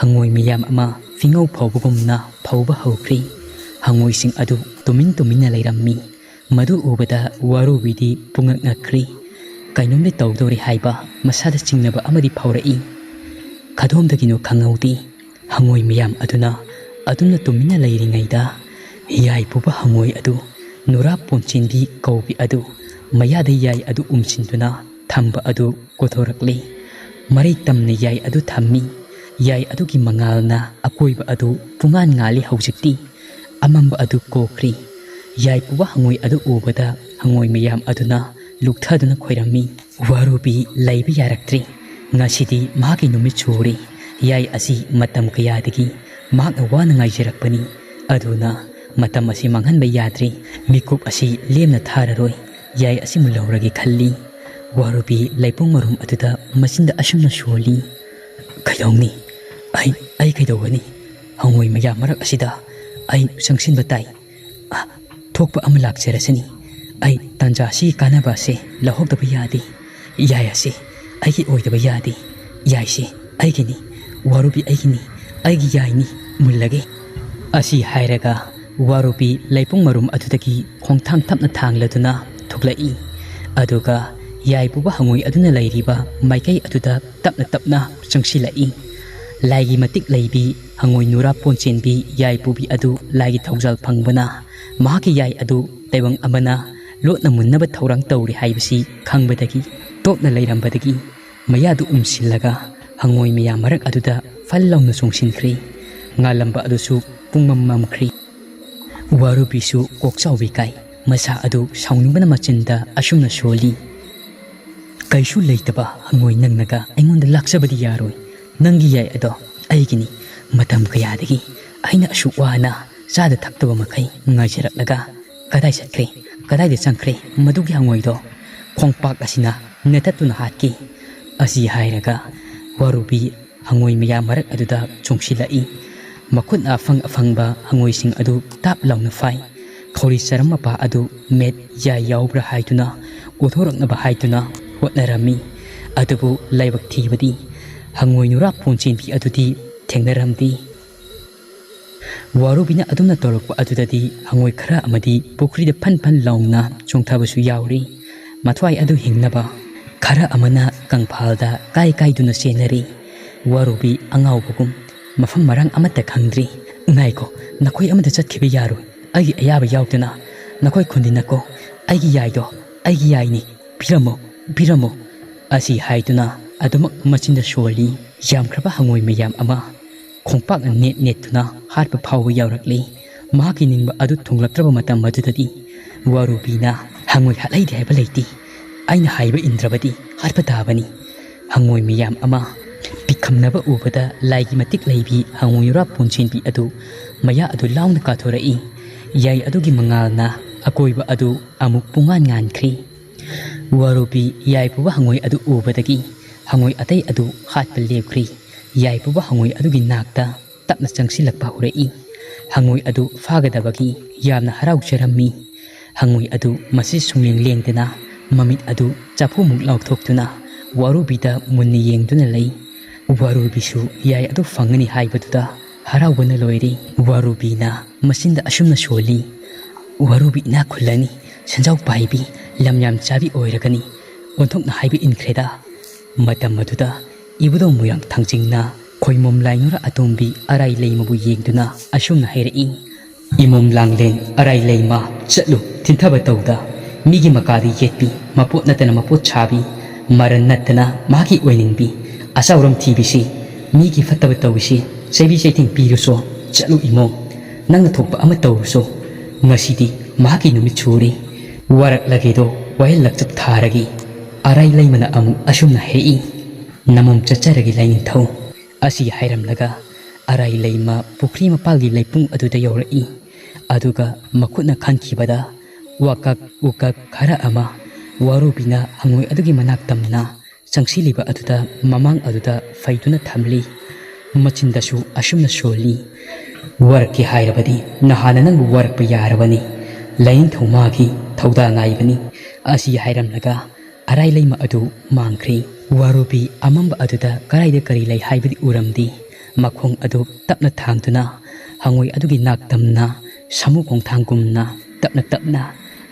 ꯍꯉꯣꯏ ꯃꯌꯥꯝ ꯑꯃ ꯐꯤꯉꯧ ꯐꯧꯕꯒꯨꯝꯅ ꯐꯧꯕ ꯍꯧꯈ꯭ꯔꯤ꯫ ꯍꯉꯣꯏꯁꯤꯡ ꯑꯗꯨ ꯇꯨꯃꯤꯟ ꯇꯨꯃꯤꯟꯅ ꯂꯩꯔꯝꯃꯤ꯫ ꯃꯗꯨ ꯎꯕꯗ ꯋꯥꯔꯨꯕꯤꯗꯤ ꯄꯨꯡꯉꯛ ꯉꯛꯈ꯭ꯔꯤ꯫ ꯀꯩꯅꯣꯝꯗꯤ ꯇꯧꯗꯧꯔꯤ ꯍꯥꯏꯕ ꯃꯁꯥꯗ ꯆꯤꯡꯅꯕ ꯑꯃꯗꯤ ꯐꯥꯎꯔꯛꯏ꯫ ꯀꯗꯣꯝꯗꯒꯤꯅꯣ ꯈꯪꯍꯧꯗꯦ꯫ ꯍꯉꯣꯏ ꯃꯌꯥꯝ ꯑꯗꯨꯅ ꯑꯗꯨꯝꯅ ꯇꯨꯃꯤꯟꯅ ꯂꯩꯔꯤꯉꯩꯗ ꯌꯥꯏ ꯄꯨꯕ ꯍꯉꯣꯏ ꯑꯗꯨ ꯅꯨꯔꯥ ꯄꯣꯟꯆꯦꯟꯕꯤ ꯀꯧꯕꯤ ꯑꯗꯨ ꯃꯌꯥꯗ ꯌꯥꯏ ꯑꯗꯨ ꯎꯝꯁꯤꯟꯗꯨꯅ ꯊꯝꯕ ꯑꯗꯨ ꯀꯣꯊꯣꯔꯛꯂꯤ꯫ ꯃꯔꯩ ꯇꯝꯅ ꯌꯥꯏ ꯑꯗꯨ ꯊꯝꯃꯤ꯫ ꯌꯥꯏ ꯑꯗꯨꯒꯤ ꯃꯉꯥꯜꯅ ꯑꯀꯣꯏꯕ ꯑꯗꯨ ꯄꯨꯡꯉꯥꯟ ꯉꯥꯜꯂꯤ ꯍꯧꯖꯤꯛꯇꯤ꯫ ꯑꯃꯝꯕ ꯑꯗꯨ ꯀꯣꯛꯈ꯭ꯔꯤ꯫ ꯌꯥꯏ ꯄꯨꯕ ꯍꯉꯣꯏ ꯑꯗꯨ ꯎꯕꯗ ꯍꯉꯣꯏ ꯃꯌꯥꯝ ꯑꯗꯨꯅ ꯂꯨꯛꯊꯗꯨꯅ ꯈꯣꯏꯔꯝꯃꯤ꯫ ꯋꯥꯔꯨꯕꯤ ꯂꯩꯕ ꯌꯥꯔꯛꯇ꯭ꯔꯤ꯫ ꯉꯁꯤꯗꯤ ꯃꯍꯥꯛꯀꯤ ꯅꯨꯃꯤꯠ ꯁꯨꯔꯦ꯫ ꯌꯥꯏ ꯑꯁꯤ ꯃꯇꯝ ꯀꯌꯥꯗꯒꯤ ꯃꯍꯥꯛꯅ ꯋꯥꯅ ꯉꯥꯏꯖꯔꯛꯄꯅꯤ꯫ ꯑꯗꯨꯅ ꯃꯇꯝ ꯑꯁꯤ ꯃꯥꯡꯍꯟꯕ ꯌꯥꯗ꯭ꯔꯤ꯫ ꯃꯤꯀꯨꯞ ꯑꯁꯤ ꯂꯦꯝꯅ ꯊꯥꯔꯔꯣꯏ꯫ ꯌꯥꯏ ꯑꯁꯤꯃꯨꯛ ꯂꯧꯔꯒꯦ ꯈꯜꯂꯤ꯫ ꯋꯥꯔꯨꯕꯤ ꯂꯩꯄꯨꯡ ꯃꯔꯨꯝ ꯑꯗꯨꯗ ꯃꯆꯤꯟꯗ ꯑꯁꯨꯝꯅ ꯁꯣꯜꯂꯤ꯫ ꯀꯩꯗꯧꯅꯤ? ꯑꯩ, ꯑꯩ ꯀꯩꯗꯧꯒꯅꯤ? ꯍꯉꯣꯏ ꯃꯌꯥꯝ ꯃꯔꯛ ꯑꯁꯤꯗ ꯑꯩ ꯆꯪꯁꯤꯟꯕ ꯇꯥꯏ꯫ ꯑ, ꯊꯣꯛꯄ ꯑꯃ ꯂꯥꯛꯆꯔꯁꯅꯤ꯫ ꯑꯩ ꯇꯥꯟꯖꯥꯁꯤ ꯀꯥꯟꯅꯕ ꯑꯁꯦ ꯂꯧꯍꯧꯗꯕ ꯌꯥꯗꯦ꯫ ꯌꯥꯏ ꯑꯁꯤ ꯑꯩꯒꯤ ꯑꯣꯏꯗꯕ ꯌꯥꯗꯦ꯫ ꯌꯥꯏꯁꯤ ꯑꯩꯒꯤꯅꯤ꯫ ꯋꯥꯔꯨꯕꯤ ꯑꯩꯒꯤꯅꯤ꯫ ꯑꯩꯒꯤ ꯌꯥꯏꯅꯤ꯫ ꯃꯨꯜꯂꯒꯦ꯫ ꯑꯁꯤ ꯍꯥꯏꯔꯒ ꯋꯥꯔꯨꯕꯤ ꯂꯩꯄꯨꯡ ꯃꯔꯨꯝ ꯑꯗꯨꯗꯒꯤ ꯈꯣꯡꯊꯥꯡ ꯇꯞꯅ ꯊꯥꯡꯂꯗꯨꯅ ꯊꯣꯛꯂꯛꯏ꯫ ꯑꯗꯨꯒ ꯌꯥꯏ ꯄꯨꯕ ꯍꯉꯣꯏ ꯑꯗꯨꯅ ꯂꯩꯔꯤꯕ ꯃꯥꯏꯀꯩ ꯑꯗꯨꯗ ꯇꯞꯅ ꯇꯞꯅ ꯆꯪꯁꯤꯜꯂꯛꯏ꯫ ꯂꯥꯏꯒꯤ ꯃꯇꯤꯛ ꯂꯩꯕꯤ ꯍꯉꯣꯏ ꯅꯨꯔꯥ ꯄꯣꯟꯆꯦꯟꯕꯤ ꯌꯥꯏ ꯄꯨꯕꯤ ꯑꯗꯨ ꯂꯥꯏꯒꯤ ꯊꯧꯖꯥꯜ ꯐꯪꯕꯅ ꯃꯍꯥꯛꯀꯤ ꯌꯥꯏ ꯑꯗꯨ ꯇꯥꯏꯕꯪ ꯑꯃꯅ ꯂꯣꯠꯅ ꯃꯨꯟꯅꯕ ꯊꯧꯔꯥꯡ ꯇꯧꯔꯤ ꯍꯥꯏꯕꯁꯤ ꯈꯪꯕꯗꯒꯤ ꯇꯣꯛꯅ ꯂꯩꯔꯝꯕꯗꯒꯤ ꯃꯌꯥꯗꯨ ꯎꯝꯁꯤꯜꯂꯒ ꯍꯉꯣꯏ ꯃꯌꯥꯝ ꯃꯔꯛ ꯑꯗꯨꯗ ꯐꯜ ꯂꯥꯎꯅ ꯆꯣꯡꯁꯤꯟꯈ꯭ꯔꯤ꯫ ꯉꯥꯜꯂꯝꯕ ꯑꯗꯨꯁꯨ ꯄꯨꯡꯃꯝ ꯃꯝꯈ꯭ꯔꯤ꯫ ꯋꯥꯔꯨꯕꯤꯁꯨ ꯀꯣꯛꯆꯥꯎꯕꯤ ꯀꯥꯏ꯫ ꯃꯁꯥ ꯑꯗꯨ ꯁꯥꯎꯅꯤꯡꯕꯅ ꯃꯆꯤꯟꯗ ꯑꯁꯨꯝꯅ ꯁꯣꯜꯂꯤ, "ꯀꯩꯁꯨ ꯂꯩꯇꯕ ꯍꯉꯣꯏ ꯅꯪꯅꯒ ꯑꯩꯉꯣꯟꯗ ꯂꯥꯛꯆꯕꯗꯤ ꯌꯥꯔꯣꯏ꯫ ꯅꯪꯒꯤ ꯌꯥꯏ ꯑꯗꯣ ꯑꯩꯒꯤꯅꯤ꯫ ꯃꯇꯝ ꯀꯌꯥꯗꯒꯤ ꯑꯩꯅ ꯑꯁꯨꯛ ꯋꯥꯅ ꯆꯥꯗ ꯊꯛꯇꯕ ꯃꯈꯩ ꯉꯥꯏꯖꯔꯛꯂꯒ ꯀꯗꯥꯏ ꯆꯠꯈ꯭ꯔꯦ? ꯀꯗꯥꯏꯗ ꯆꯪꯈ꯭ꯔꯦ ꯃꯗꯨꯒꯤ ꯍꯉꯣꯏꯗꯣ? ꯈꯣꯡꯄꯥꯛ ꯑꯁꯤꯅ ꯅꯦꯠꯊꯠꯇꯨꯅ ꯍꯥꯠꯀꯦ!" ꯑꯁꯤ ꯍꯥꯏꯔꯒ ꯋꯥꯔꯨꯕꯤ ꯍꯉꯣꯏ ꯃꯌꯥꯝ ꯃꯔꯛ ꯑꯗꯨꯗ ꯆꯣꯡꯁꯤꯜꯂꯛꯏ꯫ ꯃꯈꯨꯠꯅ ꯑꯐꯪ ꯑꯐꯪꯕ ꯍꯉꯣꯏꯁꯤꯡ ꯑꯗꯨ ꯇꯥꯞ ꯂꯥꯎꯅ ꯐꯥꯏ꯫ ꯈꯧꯔꯤ ꯆꯔꯝ ꯃꯄꯥ ꯑꯗꯨ ꯃꯦꯠ ꯌꯥꯏ ꯌꯥꯎꯕ꯭ꯔꯥ ꯍꯥꯏꯗꯨꯅ ꯎꯠꯊꯣꯔꯛꯅꯕ ꯍꯥꯏꯗꯨꯅ ꯍꯣꯠꯅꯔꯝꯃꯤ꯫ ꯑꯗꯨꯕꯨ ꯂꯥꯏꯕꯛ ꯊꯤꯕꯗꯤ ꯍꯉꯣꯏ ꯅꯨꯔꯥ ꯄꯣꯟꯆꯦꯟꯕꯤ ꯑꯗꯨꯗꯤ ꯊꯦꯡꯅꯔꯝꯗꯦ꯫ ꯋꯥꯔꯨꯕꯤꯅ ꯑꯗꯨꯝꯅ ꯇꯧꯔꯛꯄ ꯑꯗꯨꯗꯗꯤ ꯍꯉꯣꯏ ꯈꯔ ꯑꯃꯗꯤ ꯄꯨꯈ꯭ꯔꯤꯗ ꯐꯟ ꯐꯟ ꯂꯥꯎꯅ ꯆꯣꯡꯊꯕꯁꯨ ꯌꯥꯎꯔꯤ꯫ ꯃꯊ꯭ꯋꯥꯏ ꯑꯗꯨ ꯍꯤꯡꯅꯕ ꯈꯔ ꯑꯃꯅ ꯀꯪꯐꯥꯜꯗ ꯀꯥꯏ ꯀꯥꯏꯗꯨꯅ ꯆꯦꯟꯅꯔꯤ꯫ ꯋꯥꯔꯨꯕꯤ ꯑꯉꯥꯎꯕꯒꯨꯝ ꯃꯐꯝ ꯃꯔꯥꯡ ꯑꯃꯠꯇ ꯈꯪꯗ꯭ꯔꯤ꯫ "ꯉꯥꯏꯈꯣ, ꯅꯈꯣꯏ ꯑꯃꯠꯇ ꯆꯠꯈꯤꯕ ꯌꯥꯔꯣꯏ꯫ ꯑꯩꯒꯤ ꯑꯌꯥꯕ ꯌꯥꯎꯗꯅ ꯅꯈꯣꯏ ꯈꯨꯟꯗꯤꯟꯅꯀꯣ꯫ ꯑꯩꯒꯤ ꯌꯥꯏꯗꯣ ꯑꯩꯒꯤ ꯌꯥꯏꯅꯤ꯫ ꯄꯤꯔꯝꯃꯣ, ꯄꯤꯔꯝꯃꯣ!" ꯑꯁꯤ ꯍꯥꯏꯗꯨꯅ ꯑꯗꯨꯃꯛ ꯃꯆꯤꯟꯗ ꯁꯣꯜꯂꯤ꯫ ꯌꯥꯝꯈ꯭ꯔꯕ ꯍꯉꯣꯏ ꯃꯌꯥꯝ ꯑꯃ ꯈꯣꯡꯄꯥꯛꯅ ꯅꯦꯠ ꯅꯦꯠꯇꯨꯅ ꯍꯥꯠꯄ ꯐꯥꯎꯕ ꯌꯥꯎꯔꯛꯂꯤ꯫ ꯃꯍꯥꯛꯀꯤ ꯅꯤꯡꯕ ꯑꯗꯨ ꯊꯨꯡꯂꯛꯇ꯭ꯔꯕ ꯃꯇꯝ ꯑꯗꯨꯗꯗꯤ ꯋꯥꯔꯨꯕꯤꯅ, "ꯍꯉꯣꯏ ꯍꯥꯠꯍꯩꯗꯦ ꯍꯥꯏꯕ ꯂꯩꯇꯦ꯫ ꯑꯩꯅ ꯍꯥꯏꯕ ꯏꯟꯗ꯭ꯔꯕꯗꯤ ꯍꯥꯠꯄ ꯇꯥꯕꯅꯤ!" ꯍꯉꯣꯏ ꯃꯌꯥꯝ ꯑꯃ ꯄꯤꯛꯈꯝꯅꯕ ꯎꯕꯗ ꯂꯥꯏꯒꯤ ꯃꯇꯤꯛ ꯂꯩꯕꯤ ꯍꯉꯣꯏ ꯅꯨꯔꯥ ꯄꯣꯟꯆꯦꯟꯕꯤ ꯑꯗꯨ ꯃꯌꯥ ꯑꯗꯨ ꯂꯥꯎꯅ ꯀꯥꯊꯣꯔꯛꯏ꯫ ꯌꯥꯏ ꯑꯗꯨꯒꯤ ꯃꯉꯥꯜꯅ ꯑꯀꯣꯏꯕ ꯑꯗꯨ ꯑꯃꯨꯛ ꯄꯨꯡꯉꯥꯟ ꯉꯥꯟꯈ꯭ꯔꯤ꯫ ꯋꯥꯔꯨꯕꯤ ꯌꯥꯏ ꯄꯨꯕ ꯍꯉꯣꯏ ꯑꯗꯨ ꯎꯕꯗꯒꯤ ꯍꯉꯣꯏ ꯑꯇꯩ ꯑꯗꯨ ꯍꯥꯠꯄ ꯂꯦꯞꯈ꯭ꯔꯤ꯫ ꯌꯥꯏ ꯄꯨꯕ ꯍꯪꯉꯣꯏ ꯑꯗꯨꯒꯤ ꯅꯥꯛꯇ ꯇꯞꯅ ꯆꯪꯁꯤꯜꯂꯛꯄ ꯍꯧꯔꯛꯏ꯫ ꯍꯪꯉꯣꯏ ꯑꯗꯨ ꯐꯥꯒꯗꯕꯒꯤ ꯌꯥꯝꯅ ꯍꯔꯥꯎꯖꯔꯝꯃꯤ꯫ ꯍꯪꯉꯣꯏ ꯑꯗꯨ ꯃꯁꯤ ꯁꯨꯡꯂꯦꯡ ꯂꯦꯡꯗꯅ ꯃꯃꯤꯠ ꯑꯗꯨ ꯆꯐꯨꯃꯨꯛ ꯂꯥꯎꯊꯣꯛꯇꯨꯅ ꯋꯥꯔꯨꯕꯤꯗ ꯃꯨꯟꯅ ꯌꯦꯡꯗꯨꯅ ꯂꯩ꯫ ꯋꯥꯔꯨꯕꯤꯁꯨ ꯌꯥꯏ ꯑꯗꯨ ꯐꯪꯒꯅꯤ ꯍꯥꯏꯕꯗꯨꯗ ꯍꯔꯥꯎꯕꯅ ꯂꯣꯏꯔꯦ꯫ ꯋꯥꯔꯨꯕꯤꯅ ꯃꯆꯤꯟꯗ ꯑꯁꯨꯝꯅ ꯁꯣꯜꯂꯤ, "ꯋꯥꯔꯨꯕꯤ ꯏꯅꯥꯛ ꯈꯨꯜꯂꯅꯤ, ꯁꯦꯟꯖꯥꯎ ꯄꯥꯏꯕꯤ, ꯂꯝ ꯌꯥꯝ ꯆꯥꯕꯤ ꯑꯣꯏꯔꯒꯅꯤ꯫ ꯑꯣꯟꯊꯣꯛꯅ ꯍꯥꯏꯕ ꯏꯟꯈ꯭ꯔꯦꯗ"꯫ ꯃꯇꯝ ꯑꯗꯨꯗ ꯏꯕꯨꯙꯧ ꯃꯣꯏꯔꯥꯡ ꯊꯥꯡꯖꯤꯡꯅ ꯈꯣꯏꯃꯣꯝ ꯂꯥꯏꯅꯨꯔ ꯑꯇꯣꯝꯕꯤ ꯑꯔꯥꯏ ꯂꯩꯃꯕꯨ ꯌꯦꯡꯗꯨꯅ ꯑꯁꯨꯝꯅ ꯍꯥꯏꯔꯛꯏ, "ꯏꯃꯣꯝ ꯂꯥꯡꯂꯦꯟ ꯑꯔꯥꯏ ꯂꯩꯃ, ꯆꯠꯂꯨ, ꯊꯤꯟꯊꯕ ꯇꯧꯗ, ꯃꯤꯒꯤ ꯃꯀꯥꯗ ꯌꯦꯠꯄꯤ, ꯃꯄꯣꯠ ꯅꯠꯇꯅ ꯃꯄꯣꯠ ꯁꯥꯕꯤ, ꯃꯔꯟ ꯅꯠꯇꯅ ꯃꯍꯥꯛꯀꯤ ꯑꯣꯏꯅꯤꯡꯕꯤ, ꯑꯆꯥꯎꯔꯝ ꯊꯤꯕꯤꯁꯤ, ꯃꯤꯒꯤ ꯐꯠꯇꯕ ꯇꯧꯕꯤꯁꯤ, ꯆꯩꯕꯤ ꯆꯩꯊꯦꯡ ꯄꯤꯔꯨꯁꯣ, ꯆꯠꯂꯨ ꯏꯃꯣꯝ, ꯅꯪꯅ ꯊꯣꯛꯄ ꯑꯃ ꯇꯧꯔꯨꯁꯣ꯫ ꯉꯁꯤꯗꯤ ꯃꯍꯥꯛꯀꯤ ꯅꯨꯃꯤꯠ ꯁꯨꯔꯦ꯫ ꯋꯥꯔꯛꯂꯒꯦꯗꯣ ꯋꯥꯌꯦꯜ ꯂꯛꯆꯞ ꯊꯥꯔꯒꯦ"꯫ ꯑꯔꯥꯏ ꯂꯩꯃꯅ ꯑꯃꯨꯛ ꯑꯁꯨꯝꯅ ꯍꯥꯏꯔꯛꯏ, "ꯅꯃꯣꯝ ꯆꯠꯆꯔꯒꯦ ꯂꯥꯏꯅꯤꯡꯊꯧ"꯫ ꯑꯁꯤ ꯍꯥꯏꯔꯝꯂꯒ ꯑꯔꯥꯏ ꯂꯩꯃ ꯄꯨꯈ꯭ꯔꯤ ꯃꯄꯥꯜꯒꯤ ꯂꯩꯄꯨꯡ ꯑꯗꯨꯗ ꯌꯧꯔꯛꯏ꯫ ꯑꯗꯨꯒ ꯃꯈꯨꯠꯅ ꯈꯟꯈꯤꯕꯗ ꯋꯥꯀꯛ ꯎꯀꯛ ꯈꯔ ꯑꯃ ꯋꯥꯔꯨꯕꯤꯅ ꯍꯪꯉꯣꯏ ꯑꯗꯨꯒꯤ ꯃꯅꯥꯛ ꯇꯝꯅ ꯆꯪꯁꯤꯜꯂꯤꯕ ꯑꯗꯨꯗ ꯃꯃꯥꯡ ꯑꯗꯨꯗ ꯐꯩꯗꯨꯅ ꯊꯝꯂꯤ꯫ ꯃꯆꯤꯟꯗꯁꯨ ꯑꯁꯨꯝꯅ ꯁꯣꯜꯂꯤ, "ꯋꯥꯔꯛꯀꯦ ꯍꯥꯏꯔꯕꯗꯤ ꯅꯍꯥꯟꯅ ꯅꯪꯕꯨ ꯋꯥꯔꯛꯄ ꯌꯥꯔꯕꯅꯤ꯫ ꯂꯥꯏꯅꯤꯡꯊꯧ ꯃꯥꯒꯤ ꯊꯧꯗꯥ ꯉꯥꯏꯕꯅꯤ"꯫ ꯑꯁꯤ ꯍꯥꯏꯔꯝꯂꯒ ꯑꯔꯥꯏ ꯂꯩꯃ ꯑꯗꯨ ꯃꯥꯡꯈ꯭ꯔꯦ꯫ ꯋꯥꯔꯨꯕꯤ ꯑꯃꯝꯕ ꯑꯗꯨꯗ ꯀꯗꯥꯏꯗ ꯀꯔꯤ ꯂꯩ ꯍꯥꯏꯕꯗꯤ ꯎꯔꯝꯗꯦ꯫ ꯃꯈꯣꯡ ꯑꯗꯨ ꯇꯞꯅ ꯊꯥꯡꯗꯨꯅ ꯍꯪꯉꯣꯏ ꯑꯗꯨꯒꯤ ꯅꯥꯛ ꯇꯝꯅ ꯁꯥꯃꯨ ꯈꯣꯡꯊꯥꯡꯒꯨꯝꯅ ꯇꯞꯅ ꯇꯞꯅ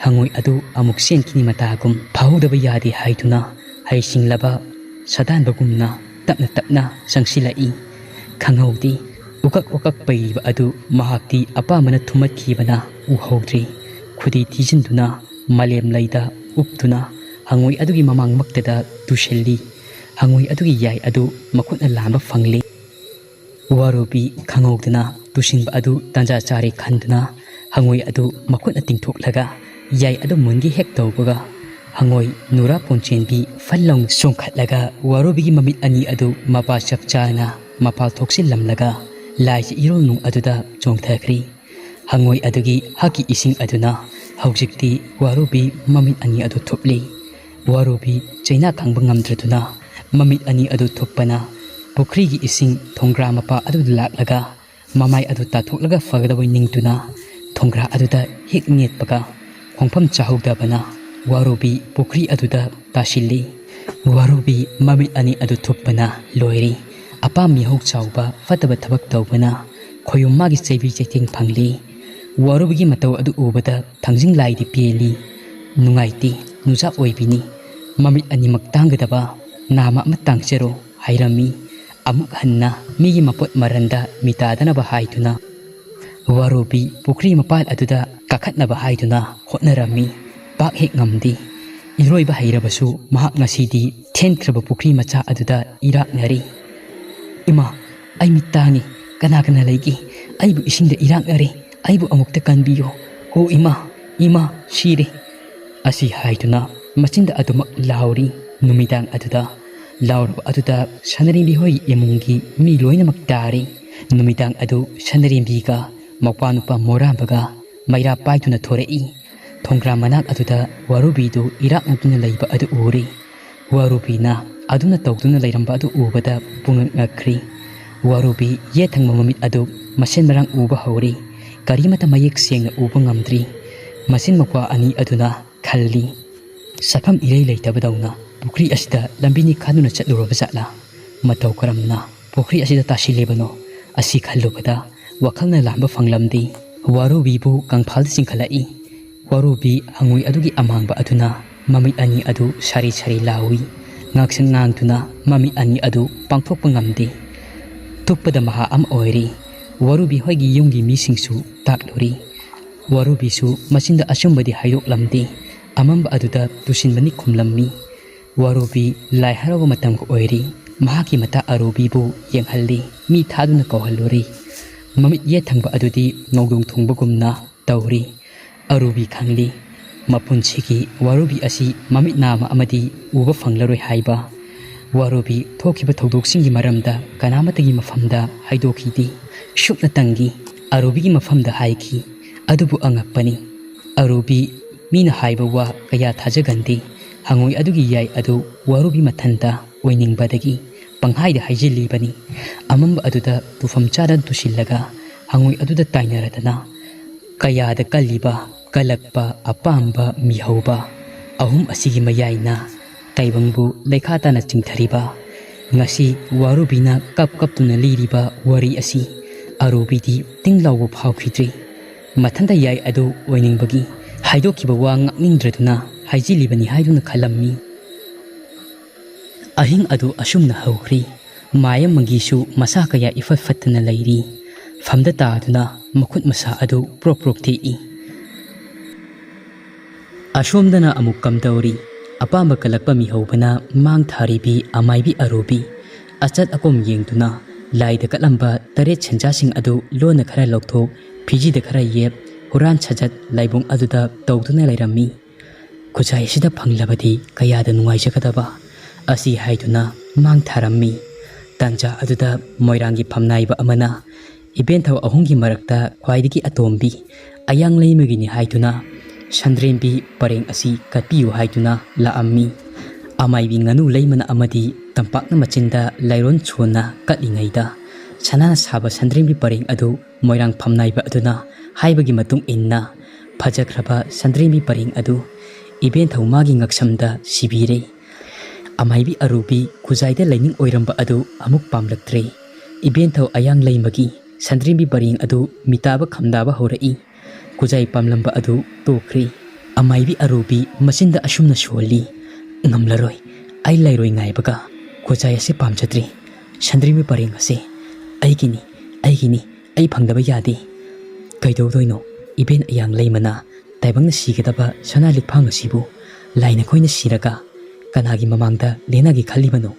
ꯍꯪꯉꯣꯏ ꯑꯗꯨ ꯑꯃꯨꯛ ꯆꯦꯟꯈꯤꯅꯤ ꯃꯇꯥꯒꯨꯝ ꯐꯥꯍꯧꯗꯕ ꯌꯥꯗꯦ ꯍꯥꯏꯗꯨꯅ ꯍꯩꯁꯤꯡꯂꯕ ꯁꯥꯗꯥꯟꯕꯒꯨꯝꯅ ꯇꯞꯅ ꯇꯞꯅ ꯆꯪꯁꯤꯜꯂꯛꯏ꯫ ꯈꯪꯍꯧꯗꯦ, ꯎꯀꯛ ꯋꯥꯀꯛ ꯄꯩꯔꯤꯕ ꯑꯗꯨ ꯃꯍꯥꯛꯇꯤ ꯑꯄꯥꯝꯕꯅ ꯊꯨꯝꯃꯠꯈꯤꯕꯅ ꯎꯍꯧꯗ꯭ꯔꯦ꯫ ꯈꯨꯗꯤ ꯊꯤꯖꯤꯟꯗꯨꯅ ꯃꯥꯂꯦꯝ ꯂꯩꯗ ꯎꯞꯇꯨꯅ ꯍꯪꯉꯣꯏ ꯑꯗꯨꯒꯤ ꯃꯃꯥꯡꯃꯛꯇꯗ ꯇꯨꯁꯤꯜꯂꯤ꯫ ꯍꯪꯉꯣꯏ ꯑꯗꯨꯒꯤ ꯌꯥꯏ ꯑꯗꯨ ꯃꯈꯨꯠꯅ ꯂꯥꯝꯕ ꯐꯪꯂꯦ꯫ ꯋꯥꯔꯨꯕꯤ ꯈꯪꯍꯧꯗꯅ ꯇꯨꯁꯤꯟꯕ ꯑꯗꯨ ꯇꯥꯟꯖꯥ ꯆꯥꯔꯦ ꯈꯟꯗꯨꯅ ꯍꯪꯉꯣꯏ ꯑꯗꯨ ꯃꯈꯨꯠꯅ ꯇꯤꯡꯊꯣꯛꯂꯒ ꯌꯥꯏ ꯑꯗꯨ ꯃꯨꯟꯒꯦ ꯍꯦꯛ ꯇꯧꯕꯒ ꯍꯪꯉꯣꯏ ꯅꯨꯔꯥ ꯄꯣꯟꯆꯦꯟꯕꯤ ꯐꯜ ꯂꯥꯎꯅ ꯆꯣꯡꯈꯠꯂꯒ ꯋꯥꯔꯨꯕꯤꯒꯤ ꯃꯃꯤꯠ ꯑꯅꯤ ꯑꯗꯨ ꯃꯄꯥ ꯆꯞ ꯆꯥꯅ ꯃꯄꯥꯜ ꯊꯣꯛꯆꯤꯜꯂꯝꯂꯒ ꯂꯥꯏꯁꯤ ꯏꯔꯣꯜ ꯅꯨꯡ ꯑꯗꯨꯗ ꯆꯣꯡꯊꯈ꯭ꯔꯦ꯫ ꯍꯪꯉꯣꯏ ꯑꯗꯨꯒꯤ ꯍꯛꯀꯤ ꯏꯁꯤꯡ ꯑꯗꯨꯅ ꯍꯧꯖꯤꯛꯇꯤ ꯋꯥꯔꯨꯕꯤ ꯃꯃꯤꯠ ꯑꯅꯤ ꯑꯗꯨ ꯊꯨꯞꯂꯤ꯫ ꯋꯥꯔꯨꯕꯤ ꯆꯩꯅꯥ ꯈꯪꯕ ꯉꯝꯗ꯭ꯔꯗꯨꯅ ꯃꯃꯤꯠ ꯑꯅꯤ ꯑꯗꯨ ꯊꯨꯞꯄꯅ ꯄꯨꯈ꯭ꯔꯤꯒꯤ ꯏꯁꯤꯡ ꯊꯣꯡꯒ꯭ꯔꯥ ꯃꯄꯥ ꯑꯗꯨꯗ ꯂꯥꯛꯂꯒ ꯃꯃꯥꯏ ꯑꯗꯨ ꯇꯥꯊꯣꯛꯂꯒ ꯐꯒꯗꯕ ꯅꯤꯡꯗꯨꯅ ꯊꯣꯡꯒ꯭ꯔꯥ ꯑꯗꯨꯗ ꯍꯦꯛ ꯅꯦꯠꯄꯒ ꯈꯣꯡꯐꯝ ꯆꯥꯍꯧꯗꯕꯅ ꯋꯥꯔꯨꯕꯤ ꯄꯨꯈ꯭ꯔꯤ ꯑꯗꯨꯗ ꯇꯥꯁꯤꯜꯂꯤ꯫ ꯋꯥꯔꯨꯕꯤ ꯃꯃꯤꯠ ꯑꯅꯤ ꯑꯗꯨ ꯊꯨꯞꯄꯅ ꯂꯣꯏꯔꯤ꯫ ꯑꯄꯥꯝ ꯃꯤꯍꯧ ꯆꯥꯎꯕ ꯐꯠꯇꯕ ꯊꯕꯛ ꯇꯧꯕꯅ ꯈꯣꯌꯨꯝ ꯃꯥꯒꯤ ꯆꯩꯕꯤ ꯆꯩꯊꯦꯡ ꯐꯪꯂꯤ꯫ ꯋꯥꯔꯨꯕꯤꯒꯤ ꯃꯇꯧ ꯑꯗꯨ ꯎꯕꯗ ꯊꯥꯡꯖꯤꯡ ꯂꯥꯏꯗꯤ ꯄꯦꯜꯂꯤ꯫ ꯅꯨꯡꯉꯥꯏꯇꯦ, ꯅꯨꯖꯥꯛ ꯑꯣꯏꯕꯤꯅꯤ꯫ ꯃꯃꯤꯠ ꯑꯅꯤꯃꯛ ꯇꯥꯡꯒꯗꯕ ꯅꯥꯃ ꯑꯃ ꯇꯥꯡꯖꯔꯣ ꯍꯥꯏꯔꯝꯃꯤ꯫ ꯑꯃꯨꯛ ꯍꯟꯅ ꯃꯤꯒꯤ ꯃꯄꯣꯠ ꯃꯔꯟꯗ ꯃꯤꯇꯥꯗꯅꯕ ꯍꯥꯏꯗꯨꯅ ꯋꯥꯔꯨꯕꯤ ꯄꯨꯈ꯭ꯔꯤ ꯃꯄꯥꯜ ꯑꯗꯨꯗ ꯀꯥꯈꯠꯅꯕ ꯍꯥꯏꯗꯨꯅ ꯍꯣꯠꯅꯔꯝꯃꯤ꯫ ꯄꯥꯛ ꯍꯦꯛ ꯉꯝꯗꯦ꯫ ꯏꯔꯣꯏꯕ ꯍꯩꯔꯕꯁꯨ ꯃꯍꯥꯛ ꯉꯁꯤꯗꯤ ꯊꯦꯟꯈ꯭ꯔꯕ ꯄꯨꯈ꯭ꯔꯤ ꯃꯆꯥ ꯑꯗꯨꯗ ꯏꯔꯥꯛꯅꯔꯤ꯫ "ꯏꯃꯥ, ꯑꯩ ꯃꯤꯠ ꯇꯥꯡꯉꯤ꯫ ꯀꯅꯥ ꯀꯅꯥ ꯂꯩꯒꯦ? ꯑꯩꯕꯨ ꯏꯁꯤꯡꯗ ꯏꯔꯥꯛꯅꯔꯦ꯫ ꯑꯩꯕꯨ ꯑꯃꯨꯛꯇ ꯀꯟꯕꯤꯌꯨ꯫ ꯑꯣ ꯏꯃꯥ, ꯏꯃꯥ, ꯁꯤꯔꯦ!" ꯑꯁꯤ ꯍꯥꯏꯗꯨꯅ ꯃꯆꯤꯟꯗ ꯑꯗꯨꯃꯛ ꯂꯥꯎꯔꯤ꯫ ꯅꯨꯃꯤꯗꯥꯡ ꯑꯗꯨꯗ ꯂꯥꯎꯔꯕ ꯑꯗꯨꯗ ꯁꯅꯔꯦꯝꯕꯤ ꯍꯣꯏ ꯏꯃꯨꯡꯒꯤ ꯃꯤ ꯂꯣꯏꯅꯃꯛ ꯇꯥꯔꯤ꯫ ꯅꯨꯃꯤꯗꯥꯡ ꯑꯗꯨ ꯁꯅꯔꯦꯝꯕꯤꯒ ꯃꯧꯄ꯭ꯋꯥ ꯅꯨꯄꯥ ꯃꯣꯔꯥꯝꯕꯒ ꯃꯩꯔꯥ ꯄꯥꯏꯗꯨꯅ ꯊꯣꯔꯛꯏ꯫ ꯊꯣꯡꯒ꯭ꯔꯥ ꯃꯅꯥꯛ ꯑꯗꯨꯗ ꯋꯥꯔꯨꯕꯤꯗꯨ ꯏꯔꯥꯛꯅꯗꯨꯅ ꯂꯩꯕ ꯑꯗꯨ ꯎꯔꯤ꯫ ꯋꯥꯔꯨꯕꯤꯅ ꯑꯗꯨꯅ ꯇꯧꯗꯨꯅ ꯂꯩꯔꯝꯕ ꯑꯗꯨ ꯎꯕꯗ ꯄꯨꯡꯉꯛ ꯉꯛꯈ꯭ꯔꯤ꯫ ꯋꯥꯔꯨꯕꯤ ꯌꯦꯠ ꯊꯪꯕ ꯃꯃꯤꯠ ꯑꯗꯨ ꯃꯁꯦꯟ ꯃꯔꯥꯡ ꯎꯕ ꯍꯧꯔꯤ꯫ ꯀꯔꯤꯃꯠꯇ ꯃꯌꯦꯛ ꯁꯦꯡꯅ ꯎꯕ ꯉꯝꯗ꯭ꯔꯤ꯫ ꯃꯆꯤꯟ ꯃꯧꯄ꯭ꯋꯥ ꯑꯅꯤ ꯑꯗꯨꯅ ꯈꯜꯂꯤ, "ꯆꯠꯐꯝ ꯏꯔꯩ ꯂꯩꯇꯕꯗꯧꯅ ꯄꯨꯈ꯭ꯔꯤ ꯑꯁꯤꯗ ꯂꯝꯕꯤ ꯅꯤꯛ ꯈꯥꯗꯨꯅ ꯆꯠꯂꯨꯔꯕ ꯖꯥꯠꯂꯥ? ꯃꯇꯧ ꯀꯔꯝꯅ ꯄꯨꯈ꯭ꯔꯤ ꯑꯁꯤꯗ ꯇꯥꯁꯤꯜꯂꯤꯕꯅꯣ?" ꯑꯁꯤ ꯈꯜꯂꯨꯕꯗ ꯋꯥꯈꯜꯅ ꯂꯥꯝꯕ ꯐꯪꯂꯝꯗꯦ꯫ ꯋꯥꯔꯨꯕꯤꯕꯨ ꯀꯪꯐꯥꯜꯗ ꯆꯤꯡꯈꯠꯂꯛꯏ꯫ ꯋꯥꯔꯨꯕꯤ ꯍꯪꯉꯣꯏ ꯑꯗꯨꯒꯤ ꯑꯃꯥꯡꯕ ꯑꯗꯨꯅ ꯃꯃꯤꯠ ꯑꯅꯤ ꯑꯗꯨ ꯁꯥꯔꯤ ꯁꯥꯔꯤ ꯂꯥꯎꯏ꯫ ꯉꯥꯡꯁꯪ ꯉꯥꯡꯗꯨꯅ ꯃꯃꯤꯠ ꯑꯅꯤ ꯑꯗꯨ ꯄꯥꯡꯊꯣꯛꯄ ꯉꯝꯗꯦ꯫ ꯇꯨꯞꯄꯗ ꯃꯍꯥ ꯑꯃ ꯑꯣꯏꯔꯤ꯫ ꯋꯥꯔꯨꯕꯤ ꯍꯣꯏꯒꯤ ꯌꯨꯝꯒꯤ ꯃꯤꯁꯤꯡꯁꯨ ꯇꯥꯛꯂꯨꯔꯤ꯫ ꯋꯥꯔꯨꯕꯤꯁꯨ ꯃꯆꯤꯟꯗ ꯑꯆꯨꯝꯕꯗꯤ ꯍꯥꯏꯗꯣꯛꯂꯝꯗꯦ꯫ ꯑꯃꯝꯕ ꯑꯗꯨꯗ ꯇꯨꯁꯤꯟꯕꯅꯤ ꯈꯨꯝꯂꯝꯃꯤ꯫ ꯋꯥꯔꯨꯕꯤ ꯂꯥꯏ ꯍꯔꯥꯎꯕ ꯃꯇꯝꯒ ꯑꯣꯏꯔꯤ꯫ ꯃꯍꯥꯛꯀꯤ ꯃꯇꯥ ꯑꯔꯨꯕꯤꯕꯨ ꯌꯦꯡꯍꯜꯂꯤ꯫ ꯃꯤ ꯊꯥꯗꯨꯅ ꯀꯧꯍꯜꯂꯨꯔꯤ꯫ ꯃꯃꯤꯠ ꯌꯦꯠ ꯊꯪꯕ ꯑꯗꯨꯗꯤ ꯉꯧꯗꯣꯡ ꯊꯨꯡꯕꯒꯨꯝꯅ ꯇꯧꯔꯤ꯫ ꯑꯔꯨꯕꯤ ꯈꯪꯂꯤ꯫ ꯃꯄꯨꯟꯁꯤꯒꯤ ꯋꯥꯔꯨꯕꯤ ꯑꯁꯤ ꯃꯃꯤꯠ ꯅꯥꯃ ꯑꯃꯗꯤ ꯎꯕ ꯐꯪꯂꯔꯣꯏ ꯍꯥꯏꯕ꯫ ꯋꯥꯔꯨꯕꯤ ꯊꯣꯛꯈꯤꯕ ꯊꯧꯗꯣꯛꯁꯤꯡꯒꯤ ꯃꯔꯝꯗ ꯀꯅꯥꯃꯠꯇꯒꯤ ꯃꯐꯝꯗ ꯍꯥꯏꯗꯣꯛꯈꯤꯗꯦ꯫ ꯁꯨꯞꯅꯇꯪꯒꯤ ꯑꯔꯨꯕꯤꯒꯤ ꯃꯐꯝꯗ ꯍꯥꯏꯈꯤ꯫ ꯑꯗꯨꯕꯨ ꯑꯉꯛꯄꯅꯤ꯫ ꯑꯔꯨꯕꯤ ꯃꯤꯅ ꯍꯥꯏꯕ ꯋꯥ ꯀꯌꯥ ꯊꯥꯖꯒꯟꯗꯦ꯫ ꯍꯪꯉꯣꯏ ꯑꯗꯨꯒꯤ ꯌꯥꯏ ꯑꯗꯨ ꯋꯥꯔꯨꯕꯤ ꯃꯊꯟꯇ ꯑꯣꯏꯅꯤꯡꯕꯗꯒꯤ ꯄꯪꯍꯥꯏꯗ ꯍꯥꯏꯖꯤꯜꯂꯤꯕꯅꯤ꯫ ꯑꯃꯝꯕ ꯑꯗꯨꯗ ꯇꯨꯐꯝ ꯆꯥꯗꯅ ꯇꯨꯁꯤꯜꯂꯒ ꯍꯉꯣꯏ ꯑꯗꯨꯗ ꯇꯥꯏꯅꯔꯗꯅ ꯀꯌꯥꯗ ꯀꯜꯂꯤꯕ, ꯀꯜꯂꯛꯄ ꯑꯄꯥꯝꯕ ꯃꯤꯍꯧꯕ ꯑꯍꯨꯝ ꯑꯁꯤꯒꯤ ꯃꯌꯥꯏꯅ ꯇꯥꯏꯕꯪꯕꯨ ꯂꯩꯈꯥ ꯇꯥꯅ ꯆꯤꯡꯊꯔꯤꯕ, ꯉꯁꯤ ꯋꯥꯔꯨꯕꯤꯅ ꯀꯞ ꯀꯞꯇꯨꯅ ꯂꯤꯔꯤꯕ ꯋꯥꯔꯤ ꯑꯁꯤ ꯑꯔꯨꯕꯤꯗꯤ ꯇꯤꯡ ꯂꯥꯎꯕ ꯐꯥꯎꯈꯤꯗ꯭ꯔꯤ꯫ ꯃꯊꯟꯇ ꯌꯥꯏ ꯑꯗꯨ ꯑꯣꯏꯅꯤꯡꯕꯒꯤ ꯍꯥꯏꯗꯣꯛꯈꯤꯕ ꯋꯥ ꯉꯥꯛꯅꯤꯡꯗ꯭ꯔꯗꯨꯅ ꯍꯥꯏꯖꯤꯜꯂꯤꯕꯅꯤ ꯍꯥꯏꯗꯨꯅ ꯈꯜꯂꯝꯃꯤ꯫ ꯑꯍꯤꯡ ꯑꯗꯨ ꯑꯁꯨꯝꯅ ꯍꯧꯈ꯭ꯔꯤ꯫ ꯃꯥꯌꯝ ꯃꯪꯒꯤꯁꯨ ꯃꯁꯥ ꯀꯌꯥ ꯏꯐꯠ ꯐꯠꯇꯅ ꯂꯩꯔꯤ꯫ ꯐꯝꯗ ꯇꯥꯗꯨꯅ ꯃꯈꯨꯠ ꯃꯁꯥ ꯑꯗꯨ ꯄ꯭ꯔꯣꯞ ꯄ꯭ꯔꯣꯞ ꯇꯦꯛꯏ꯫ ꯑꯁꯣꯝꯗꯅ ꯑꯃꯨꯛ ꯀꯝꯗꯧꯔꯤ? ꯑꯄꯥꯝꯕ ꯀꯜꯂꯛꯄ ꯃꯤꯍꯧꯕꯅ ꯃꯥꯡ ꯊꯥꯔꯤꯕꯤ ꯑꯃꯥꯏꯕꯤ ꯑꯔꯨꯕꯤ꯫ ꯑꯆꯠ ꯑꯀꯣꯝ ꯌꯦꯡꯗꯨꯅ ꯂꯥꯏꯗ ꯀꯠꯂꯝꯕ ꯇꯔꯦꯠ ꯁꯦꯟꯖꯥꯁꯤꯡ ꯑꯗꯨ ꯂꯣꯟꯅ ꯈꯔ ꯂꯧꯊꯣꯛ, ꯐꯤꯖꯤꯗ ꯈꯔ ꯌꯦꯞ, ꯍꯨꯔꯥꯟ ꯁꯥꯖꯠ ꯂꯥꯏꯕꯨꯡ ꯑꯗꯨꯗ ꯇꯧꯗꯨꯅ ꯂꯩꯔꯝꯃꯤ꯫ ꯈꯨꯖꯥꯏ ꯑꯁꯤꯗ ꯐꯪꯂꯕꯗꯤ ꯀꯌꯥꯗ ꯅꯨꯡꯉꯥꯏꯖꯒꯗꯕ ꯑꯁꯤ ꯍꯥꯏꯗꯨꯅ ꯃꯥꯡ ꯊꯥꯔꯝꯃꯤ꯫ ꯇꯥꯟꯖꯥ ꯑꯗꯨꯗ ꯃꯣꯏꯔꯥꯡꯒꯤ ꯐꯝꯅꯥꯏꯕ ꯑꯃꯅ ꯏꯕꯦꯟꯊꯧ ꯑꯍꯨꯝꯒꯤ ꯃꯔꯛꯇ ꯈ꯭ꯋꯥꯏꯗꯒꯤ ꯑꯇꯣꯝꯕꯤ ꯑꯌꯥꯡ ꯂꯩꯃꯒꯤꯅꯤ ꯍꯥꯏꯗꯨꯅ ꯁꯟꯗ꯭ꯔꯦꯝꯕꯤ ꯄꯔꯦꯡ ꯑꯁꯤ ꯀꯠꯄꯤꯌꯨ ꯍꯥꯏꯗꯨꯅ ꯂꯥꯛꯑꯝꯃꯤ꯫ ꯑꯃꯥꯏꯕꯤ ꯉꯥꯅꯨ ꯂꯩꯃꯅ ꯑꯃꯗꯤ ꯇꯝꯄꯥꯛꯅ ꯃꯆꯤꯟꯗ ꯂꯥꯏꯔꯣꯟ ꯁꯣꯟꯅ ꯀꯠꯂꯤꯉꯩꯗ ꯁꯅꯥꯅ ꯁꯥꯕ ꯁꯟꯗ꯭ꯔꯦꯝꯕꯤ ꯄꯔꯦꯡ ꯑꯗꯨ ꯃꯣꯏꯔꯥꯡ ꯐꯝꯅꯥꯏꯕ ꯑꯗꯨꯅ ꯍꯥꯏꯕꯒꯤ ꯃꯇꯨꯡ ꯏꯟꯅ ꯐꯖꯈ꯭ꯔꯕ ꯁꯟꯗ꯭ꯔꯦꯝꯕꯤ ꯄꯔꯦꯡ ꯑꯗꯨ ꯏꯕꯦꯟꯊꯧ ꯃꯥꯒꯤ ꯉꯛꯁꯝꯗ ꯁꯤꯕꯤꯔꯦ꯫ ꯑꯃꯥꯏꯕꯤ ꯑꯔꯨꯕꯤ ꯈꯨꯖꯥꯏꯗ ꯂꯩꯅꯤꯡ ꯑꯣꯏꯔꯝꯕ ꯑꯗꯨ ꯑꯃꯨꯛ ꯄꯥꯝꯂꯛꯇ꯭ꯔꯦ꯫ ꯏꯕꯦꯟꯊꯧ ꯑꯌꯥꯡ ꯂꯩꯃꯒꯤ ꯁꯟꯗ꯭ꯔꯦꯝꯕꯤ ꯄꯔꯦꯡ ꯑꯗꯨ ꯃꯤꯇꯥꯕ ꯈꯝꯗꯥꯕ ꯍꯧꯔꯛꯏ꯫ ꯈꯨꯖꯥꯏ ꯄꯥꯝꯂꯝꯕ ꯑꯗꯨ ꯇꯣꯛꯈ꯭ꯔꯦ꯫ ꯑꯃꯥꯏꯕꯤ ꯑꯔꯨꯕꯤ ꯃꯆꯤꯟꯗ ꯑꯁꯨꯝꯅ ꯁꯣꯜꯂꯤ, "ꯉꯝꯂꯔꯣꯏ, ꯑꯩ ꯂꯩꯔꯣꯏ ꯉꯥꯏꯕꯒ꯫ ꯈꯨꯖꯥꯏ ꯑꯁꯤ ꯄꯥꯝꯖꯗ꯭ꯔꯦ꯫ ꯁꯟꯗ꯭ꯔꯦꯝꯕꯤ ꯄꯔꯦꯡ ꯑꯁꯦ ꯑꯩꯒꯤꯅꯤ, ꯑꯩꯒꯤꯅꯤ, ꯑꯩ ꯐꯪꯗꯕ ꯌꯥꯗꯦ꯫ ꯀꯩꯗꯧꯗꯣꯏꯅꯣ? ꯏꯕꯦꯟ ꯑꯌꯥꯡ ꯂꯩꯃꯅ ꯇꯥꯏꯕꯪꯅ ꯁꯤꯒꯗꯕ ꯁꯅꯥ ꯂꯤꯛꯐꯥꯡ ꯑꯁꯤꯕꯨ ꯂꯥꯏꯅ ꯑꯩꯈꯣꯏꯅ ꯁꯤꯔꯒ ꯀꯅꯥꯒꯤ ꯃꯃꯥꯡꯗ ꯂꯦꯟꯅꯒꯦ ꯈꯜꯂꯤꯕꯅꯣ?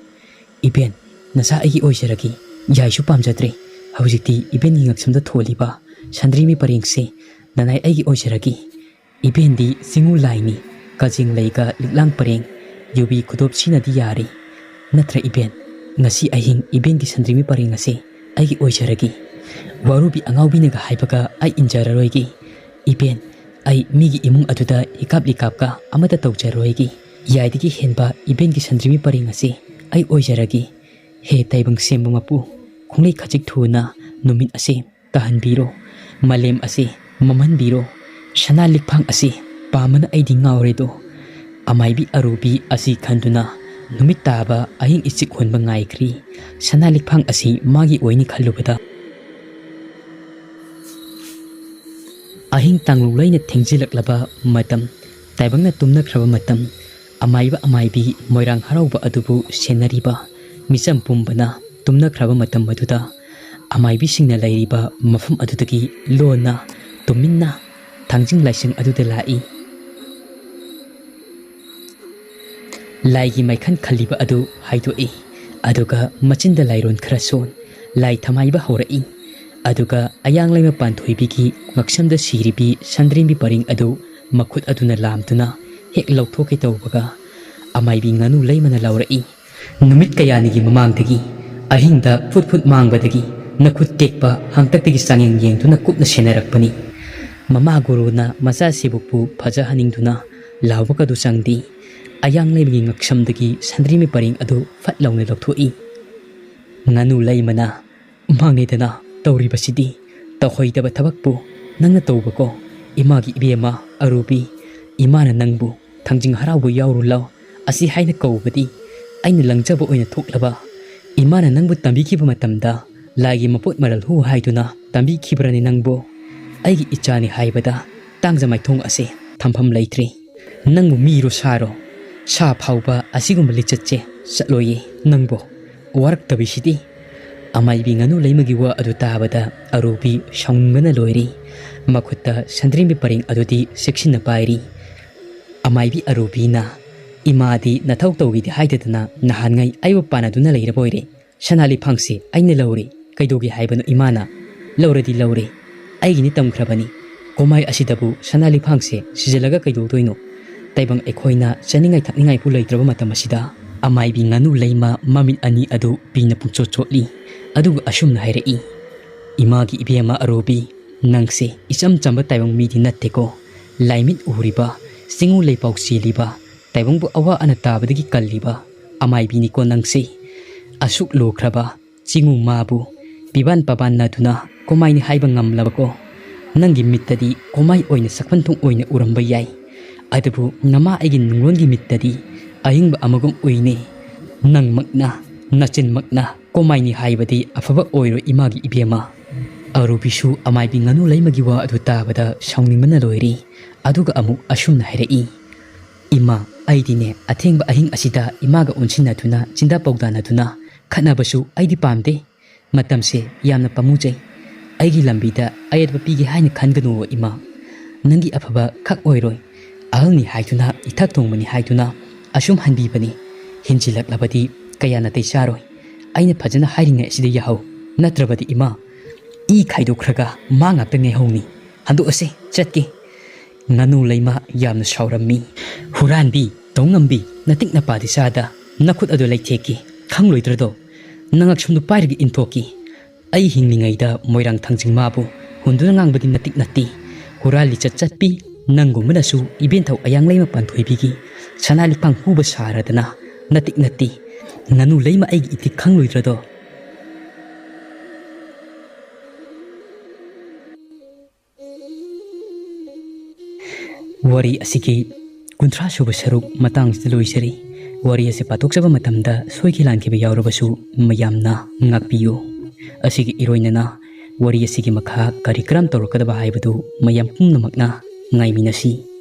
ꯏꯕꯦꯟ, ꯅꯆꯥ ꯑꯩꯒꯤ ꯑꯣꯏꯖꯔꯒꯦ꯫ ꯌꯥꯏꯁꯨ ꯄꯥꯝꯖꯗ꯭ꯔꯦ꯫ ꯍꯧꯖꯤꯛꯇꯤ ꯏꯕꯦꯟꯒꯤ ꯉꯛꯁꯝꯗ ꯊꯣꯜꯂꯤꯕ ꯁꯟꯗ꯭ꯔꯦꯝꯕꯤ ꯄꯔꯦꯡꯁꯦ ꯅꯅꯥꯏ ꯑꯩꯒꯤ ꯑꯣꯏꯖꯔꯒꯦ꯫ ꯏꯕꯦꯟꯗꯤ ꯆꯤꯡꯉꯨ ꯂꯥꯏꯅꯤ, ꯀꯖꯦꯡ ꯂꯩꯒ ꯂꯤꯛꯂꯥꯡ ꯄꯔꯦꯡ, ꯌꯨꯕꯤ ꯈꯨꯗꯣꯞ ꯁꯤꯅꯗꯤ ꯌꯥꯔꯦ꯫ ꯅꯠꯇ꯭ꯔ ꯏꯕꯦꯟ? ꯉꯁꯤ ꯑꯍꯤꯡ ꯏꯕꯦꯟꯒꯤ ꯁꯟꯗ꯭ꯔꯦꯝꯕꯤ ꯄꯔꯦꯡ ꯑꯁꯦ ꯑꯩꯒꯤ ꯑꯣꯏꯖꯔꯒꯦ꯫ ꯋꯥꯔꯨꯕꯤ ꯑꯉꯥꯎꯕꯤꯅꯒ ꯍꯥꯏꯕꯒ ꯑꯩ ꯏꯟꯖꯔꯔꯣꯏꯒꯦ꯫ ꯏꯕꯦꯟ, ꯑꯩ ꯃꯤꯒꯤ ꯏꯃꯨꯡ ꯑꯗꯨꯗ ꯍꯤꯀꯥꯞ ꯂꯤꯀꯥꯞꯀ ꯑꯃꯠꯇ ꯇꯧꯖꯔꯣꯏꯒꯦ꯫ ꯌꯥꯏꯗꯒꯤ ꯍꯦꯟꯕ ꯏꯕꯦꯟꯒꯤ ꯁꯟꯗ꯭ꯔꯦꯝꯕꯤ ꯄꯔꯦꯡ ꯑꯁꯦ ꯑꯩ ꯑꯣꯏꯖꯔꯒꯦ꯫ "ꯍꯦ ꯇꯥꯏꯕꯪ ꯁꯦꯝꯕ ꯃꯄꯨ, ꯈꯣꯡꯂꯩ ꯈꯖꯤꯛ ꯊꯨꯅ ꯅꯨꯃꯤꯠ ꯑꯁꯤ ꯇꯥꯍꯟꯕꯤꯔꯣ, ꯃꯥꯂꯦꯝ ꯑꯁꯤ ꯃꯝꯍꯟꯕꯤꯔꯣ, ꯁꯅꯥ ꯂꯤꯛꯐꯥꯡ ꯑꯁꯤ ꯄꯥꯝꯕꯅ ꯑꯩꯗꯤ ꯉꯥꯎꯔꯦꯗꯣ"꯫ ꯑꯃꯥꯏꯕꯤ ꯑꯔꯨꯕꯤ ꯑꯁꯤ ꯈꯟꯗꯨꯅ ꯅꯨꯃꯤꯠ ꯇꯥꯕ ꯑꯍꯤꯡ ꯏꯆꯤꯛ ꯍꯣꯟꯕ ꯉꯥꯏꯈ꯭ꯔꯤ꯫ ꯁꯅꯥ ꯂꯤꯛꯐꯥꯡ ꯑꯁꯤ ꯃꯥꯒꯤ ꯑꯣꯏꯅꯤ ꯈꯜꯂꯨꯕꯗ ꯑꯍꯤꯡ ꯇꯥꯡꯂꯨ ꯂꯩꯅ ꯊꯦꯡꯖꯤꯜꯂꯛꯂꯕ ꯃꯇꯝ, ꯇꯥꯏꯕꯪꯅ ꯇꯨꯝꯅꯈ꯭ꯔꯕ ꯃꯇꯝ, ꯑꯃꯥꯏꯕ ꯑꯃꯥꯏꯕꯤ ꯃꯣꯏꯔꯥꯡ ꯍꯔꯥꯎꯕ ꯑꯗꯨꯕꯨ ꯁꯦꯟꯅꯔꯤꯕ ꯃꯤꯆꯝ ꯄꯨꯝꯕꯅ ꯇꯨꯝꯅꯈ꯭ꯔꯕ ꯃꯇꯝ ꯑꯗꯨꯗ ꯑꯃꯥꯏꯕꯤꯁꯤꯡꯅ ꯂꯩꯔꯤꯕ ꯃꯐꯝ ꯑꯗꯨꯗꯒꯤ ꯂꯣꯟꯅ ꯇꯨꯃꯤꯟꯅ ꯊꯥꯡꯖꯤꯡ ꯂꯥꯏꯁꯪ ꯑꯗꯨꯗ ꯂꯥꯛꯏ꯫ ꯂꯥꯏꯒꯤ ꯃꯥꯏꯈꯟ ꯈꯜꯂꯤꯕ ꯑꯗꯨ ꯍꯥꯏꯗꯣꯛꯏ꯫ ꯑꯗꯨꯒ ꯃꯆꯤꯟꯗ ꯂꯥꯏꯔꯣꯟ ꯈꯔ ꯁꯣꯟ, ꯂꯥꯏ ꯊꯃꯥꯏꯕ ꯍꯧꯔꯛꯏ꯫ ꯑꯗꯨꯒ ꯑꯌꯥꯡ ꯂꯩꯃ ꯄꯥꯟꯊꯣꯏꯕꯤꯒꯤ ꯉꯛꯁꯝꯗ ꯁꯤꯔꯤꯕꯤ ꯁꯟꯗ꯭ꯔꯦꯝꯕꯤ ꯄꯔꯦꯡ ꯑꯗꯨ ꯃꯈꯨꯠ ꯑꯗꯨꯅ ꯂꯥꯝꯗꯨꯅ ꯍꯦꯛ ꯂꯧꯊꯣꯛꯀꯦ ꯇꯧꯕꯒ, ꯑꯃꯥꯏꯕꯤ ꯉꯥꯅꯨ ꯂꯩꯃꯅ ꯂꯥꯎꯔꯛꯏ, "ꯅꯨꯃꯤꯠ ꯀꯌꯥꯅꯤꯒꯤ ꯃꯃꯥꯡꯗꯒꯤ, ꯑꯍꯤꯡꯗ ꯐꯨꯠ ꯐꯨꯠ ꯃꯥꯡꯕꯗꯒꯤ, ꯅꯈꯨꯠ ꯇꯦꯛꯄ ꯍꯥꯡꯇꯛꯇꯒꯤ ꯆꯥꯡꯌꯦꯡ ꯌꯦꯡꯗꯨꯅ ꯀꯨꯞꯅ ꯁꯦꯟꯅꯔꯛꯄꯅꯤ"꯫ ꯃꯃꯥ ꯒꯨꯔꯨꯅ ꯃꯆꯥꯁꯤꯕꯨꯛꯄꯨ ꯐꯖꯍꯟꯅꯤꯡꯗꯨꯅ ꯂꯥꯎꯕꯒꯗꯨ ꯆꯪꯗꯦ꯫ ꯑꯌꯥꯡ ꯂꯩꯃꯒꯤ ꯉꯛꯁꯝꯗꯒꯤ ꯁꯟꯗ꯭ꯔꯦꯝꯕꯤ ꯄꯔꯦꯡ ꯑꯗꯨ ꯐꯠ ꯂꯥꯎꯅ ꯂꯧꯊꯣꯛꯏ꯫ ꯉꯥꯅꯨ ꯂꯩꯃꯅ, "ꯃꯥꯡꯉꯦꯗꯅ ꯇꯧꯔꯤꯕꯁꯤꯗꯤ, ꯇꯧꯍꯩꯗꯕ ꯊꯕꯛꯄꯨ ꯅꯪꯅ ꯇꯧꯕꯀꯣ꯫ ꯏꯃꯥꯒꯤ ꯏꯕꯦꯝꯃ ꯑꯔꯨꯕꯤ, ꯏꯃꯥꯅ ꯅꯪꯕꯨ ꯊꯥꯡꯖꯤꯡ ꯍꯔꯥꯎꯕ ꯌꯥꯎꯔꯨ ꯂꯥꯎ ꯑꯁꯤ ꯍꯥꯏꯅ ꯀꯧꯕꯗꯤ ꯑꯩꯅ ꯂꯪꯖꯕ ꯑꯣꯏꯅ ꯊꯣꯛꯂꯕ? ꯏꯃꯥꯅ ꯅꯪꯕꯨ ꯇꯝꯕꯤꯈꯤꯕ ꯃꯇꯝꯗ ꯂꯥꯏꯒꯤ ꯃꯄꯣꯠ ꯃꯔꯜ ꯍꯨ ꯍꯥꯏꯗꯨꯅ ꯇꯝꯕꯤꯈꯤꯕ꯭ꯔꯅꯤ ꯅꯪꯕꯨ? ꯑꯩꯒꯤ ꯏꯆꯥꯅꯤ ꯍꯥꯏꯕꯗ ꯇꯥꯡꯖ ꯃꯥꯏꯊꯣꯡ ꯑꯁꯦ ꯊꯝꯐꯝ ꯂꯩꯇ꯭ꯔꯦ꯫ ꯅꯪꯕꯨ ꯃꯤꯔꯣ ꯁꯥꯔꯣ? ꯁꯥ ꯐꯥꯎꯕ ꯑꯁꯤꯒꯨꯝꯕ ꯂꯤꯆꯠꯁꯦ ꯆꯠꯂꯣꯏꯌꯦ ꯅꯪꯕꯨ꯫ ꯋꯥꯔꯛꯇꯕꯤꯁꯤꯗꯤ"꯫ ꯑꯃꯥꯏꯕꯤ ꯉꯥꯅꯨ ꯂꯩꯃꯒꯤ ꯋꯥ ꯑꯗꯨ ꯇꯥꯕꯗ ꯑꯔꯨꯕꯤ ꯁꯥꯎꯅꯤꯡꯕꯅ ꯂꯣꯏꯔꯦ꯫ ꯃꯈꯨꯠꯇ ꯁꯟꯗ꯭ꯔꯦꯝꯕꯤ ꯄꯔꯦꯡ ꯑꯗꯨꯗꯤ ꯆꯦꯛꯁꯤꯟꯅ ꯄꯥꯏꯔꯤ꯫ ꯑꯃꯥꯏꯕꯤ ꯑꯔꯨꯕꯤꯅ, "ꯏꯃꯥꯗꯤ ꯅꯊꯧ ꯇꯧꯒꯦꯗꯤ ꯍꯥꯏꯗꯗꯅ ꯅꯍꯥꯟꯉꯩ ꯑꯩꯕꯨ ꯄꯥꯟꯅꯗꯨꯅ ꯂꯩꯔꯕ ꯑꯣꯏꯔꯦ꯫ ꯁꯅꯥ ꯂꯤꯛꯐꯥꯡꯁꯦ ꯑꯩꯅ ꯂꯧꯔꯦ꯫ ꯀꯩꯗꯧꯒꯦ ꯍꯥꯏꯕꯅꯣ ꯏꯃꯥꯅ? ꯂꯧꯔꯗꯤ ꯂꯧꯔꯦ꯫ ꯑꯩꯒꯤꯅꯤ ꯇꯝꯈ꯭ꯔꯕꯅꯤ꯫ ꯀꯣꯃꯥꯏ ꯑꯁꯤꯗꯕꯨ ꯁꯅꯥ ꯂꯤꯛꯐꯥꯡꯁꯦ ꯁꯤꯖꯤꯜꯂꯒ ꯀꯩꯗꯧꯗꯣꯏꯅꯣ? ꯇꯥꯏꯕꯪ ꯑꯩꯈꯣꯏꯅ ꯆꯥꯅꯤꯡꯉꯥꯏ ꯊꯛꯅꯤꯡꯉꯥꯏꯕꯨ ꯂꯩꯇ꯭ꯔꯕ ꯃꯇꯝ ꯑꯁꯤꯗ"꯫ ꯑꯃꯥꯏꯕꯤ ꯉꯥꯅꯨ ꯂꯩꯃ ꯃꯃꯤꯠ ꯑꯅꯤ ꯑꯗꯨ ꯄꯤꯅ ꯄꯨꯡꯆꯣꯠ ꯆꯣꯠꯂꯤ꯫ ꯑꯗꯨꯒ ꯑꯁꯨꯝꯅ ꯍꯥꯏꯔꯛꯏ, "ꯏꯃꯥꯒꯤ ꯏꯕꯦꯝꯃ ꯑꯔꯨꯕꯤ, ꯅꯪꯁꯦ ꯏꯆꯝ ꯆꯝꯕ ꯇꯥꯏꯕꯪ ꯃꯤꯗꯤ ꯅꯠꯇꯦꯀꯣ꯫ ꯂꯥꯏꯃꯤꯠ ꯎꯔꯤꯕ, ꯆꯤꯡꯉꯨ ꯂꯩꯄꯥꯎ ꯆꯦꯜꯂꯤꯕ, ꯇꯥꯏꯕꯪꯕꯨ ꯑꯋꯥ ꯑꯅꯥ ꯇꯥꯕꯗꯒꯤ ꯀꯜꯂꯤꯕ ꯑꯃꯥꯏꯕꯤꯅꯤꯀꯣ ꯅꯪꯁꯦ"꯫ ꯑꯁꯨꯛ ꯂꯨꯈ꯭ꯔꯕ ꯆꯤꯡꯉꯨ ꯃꯥꯕꯨ ꯄꯤꯕꯥꯟ ꯄꯥꯕꯥꯟꯅꯗꯨꯅ ꯀꯣꯃꯥꯏꯅꯤ ꯍꯥꯏꯕ ꯉꯝꯂꯕꯀꯣ? ꯅꯪꯒꯤ ꯃꯤꯠꯇꯗꯤ ꯀꯣꯃꯥꯏ ꯑꯣꯏꯅ ꯁꯛꯐꯟꯊꯣꯡ ꯑꯣꯏꯅ ꯎꯔꯝꯕ ꯌꯥꯏ, ꯑꯗꯨꯕꯨ ꯅꯃꯥ ꯑꯩꯒꯤ ꯅꯨꯡꯂꯣꯟꯒꯤ ꯃꯤꯠꯇꯗꯤ ꯑꯍꯤꯡꯕ ꯑꯃꯒꯨꯝ ꯎꯏꯅꯦ꯫ ꯅꯪꯃꯛꯅ, ꯅꯆꯤꯟꯃꯛꯅ ꯀꯣꯃꯥꯏꯅꯤ ꯍꯥꯏꯕꯗꯤ ꯑꯐꯕ ꯑꯣꯏꯔꯣꯏ ꯏꯃꯥꯒꯤ ꯏꯕꯦꯝꯃ꯫ ꯑꯔꯨꯕꯤꯁꯨ ꯑꯃꯥꯏꯕꯤ ꯉꯥꯅꯨ ꯂꯩꯃꯒꯤ ꯋꯥ ꯑꯗꯨ ꯇꯥꯕꯗ ꯁꯥꯎꯅꯤꯡꯕꯅ ꯂꯣꯏꯔꯦ꯫ ꯑꯗꯨꯒ ꯑꯃꯨꯛ ꯑꯁꯨꯝꯅ ꯍꯥꯏꯔꯛꯏ, "ꯏꯃꯥ, ꯑꯩꯗꯤꯅꯦ ꯑꯊꯦꯡꯕ ꯑꯍꯤꯡ ꯑꯁꯤꯗ ꯏꯃꯥꯒ ꯑꯣꯟꯁꯤꯟꯅꯗꯨꯅ ꯆꯤꯟꯗꯥ ꯄꯥꯎꯗꯥꯅꯗꯨꯅ ꯈꯠꯅꯕꯁꯨ ꯑꯩꯗꯤ ꯄꯥꯝꯗꯦ꯫ ꯃꯇꯝꯁꯦ ꯌꯥꯝꯅ ꯄꯥꯝꯃꯨꯖꯩ꯫ ꯑꯩꯒꯤ ꯂꯝꯕꯤꯗ ꯑꯌꯦꯠꯄ ꯄꯤꯒꯦ ꯍꯥꯏꯅ ꯈꯟꯒꯅꯨ ꯏꯃꯥ꯫ ꯅꯪꯒꯤ ꯑꯐꯕ ꯈꯛ ꯑꯣꯏꯔꯣꯏ꯫ ꯑꯍꯜꯅꯤ ꯍꯥꯏꯗꯨꯅ, ꯏꯊꯛ ꯊꯣꯡꯕꯅꯤ ꯍꯥꯏꯗꯨꯅ ꯑꯁꯨꯝ ꯍꯟꯕꯤꯕꯅꯤ꯫ ꯍꯦꯟꯖꯤꯜꯂꯛꯂꯕꯗꯤ ꯀꯌꯥ ꯅꯥꯇꯩ ꯆꯥꯔꯣꯏ꯫ ꯑꯩꯅ ꯐꯖꯅ ꯍꯥꯏꯔꯤꯉꯩ ꯑꯁꯤꯗ ꯌꯥꯍꯧ꯫ ꯅꯠꯇ꯭ꯔꯕꯗꯤ ꯏꯃꯥ, ꯏ ꯈꯥꯏꯗꯣꯛꯈ꯭ꯔꯒ ꯃꯥ ꯉꯥꯛꯇ ꯉꯥꯏꯍꯧꯅꯤ꯫ ꯍꯟꯗꯣꯛꯑꯁꯦ, ꯆꯠꯀꯦ꯫" ꯉꯥꯅꯨ ꯂꯩꯃ ꯌꯥꯝꯅ ꯁꯥꯎꯔꯝꯃꯤ꯫ "ꯍꯨꯔꯥꯟꯕꯤ, ꯇꯧꯉꯝꯕꯤ, ꯅꯇꯤꯛ ꯅꯄꯥꯗꯤ ꯆꯥꯗ, ꯅꯈꯨꯠ ꯑꯗꯨ ꯂꯩꯊꯦꯛꯀꯦ, ꯈꯪꯂꯣꯏꯗ꯭ꯔꯗꯣ? ꯅꯉꯛꯁꯝꯗꯨ ꯄꯥꯏꯔꯒ ꯏꯟꯊꯣꯛꯀꯦ꯫ ꯑꯩ ꯍꯤꯡꯂꯤꯉꯩꯗ ꯃꯣꯏꯔꯥꯡ ꯊꯥꯡꯖꯤꯡ ꯃꯥꯕꯨ ꯍꯨꯟꯗꯨꯅ ꯉꯥꯡꯕꯗꯤ ꯅꯇꯤꯛ ꯅꯠꯇꯦ꯫ ꯍꯨꯔꯥꯟ ꯂꯤꯆꯠ ꯆꯠꯄꯤ, ꯅꯪꯒꯨꯝꯕꯅꯁꯨ ꯏꯕꯦꯟꯊꯧ ꯑꯌꯥꯡꯂꯩꯃ ꯄꯥꯟꯊꯣꯏꯕꯤꯒꯤ ꯁꯅꯥ ꯂꯨꯄꯥꯡ ꯍꯨꯕ ꯁꯥꯔꯗꯅ ꯅꯇꯤꯛ ꯅꯠꯇꯦ꯫ ꯉꯥꯅꯨ ꯂꯩꯃ ꯑꯩꯒꯤ ꯏꯊꯤꯛ ꯈꯪꯂꯣꯏꯗ꯭ꯔꯗꯣ?" ꯋꯥꯔꯤ ꯑꯁꯤꯒꯤ ꯀꯨꯟꯊ꯭ꯔꯥ ꯁꯨꯕ ꯁꯔꯨꯛ ꯃꯇꯥꯡꯁꯤꯗ ꯂꯣꯏꯖꯔꯤ꯫ ꯋꯥꯔꯤ ꯑꯁꯤ ꯄꯥꯊꯣꯛꯆꯕ ꯃꯇꯝꯗ ꯁꯣꯏꯈꯤ ꯂꯥꯟꯈꯤꯕ ꯌꯥꯎꯔꯕꯁꯨ ꯃꯌꯥꯝꯅ ꯉꯥꯛꯄꯤꯌꯨ꯫ ꯑꯁꯤꯒꯤ ꯏꯔꯣꯏꯅꯅ ꯋꯥꯔꯤ ꯑꯁꯤꯒꯤ ꯃꯈꯥ ꯀꯔꯤ ꯀꯔꯝ ꯇꯧꯔꯛꯀꯗꯕ ꯍꯥꯏꯕꯗꯨ ꯃꯌꯥꯝ ꯄꯨꯝꯅꯃꯛꯅ ꯉꯥꯏꯃꯤꯟꯅꯁꯤ꯫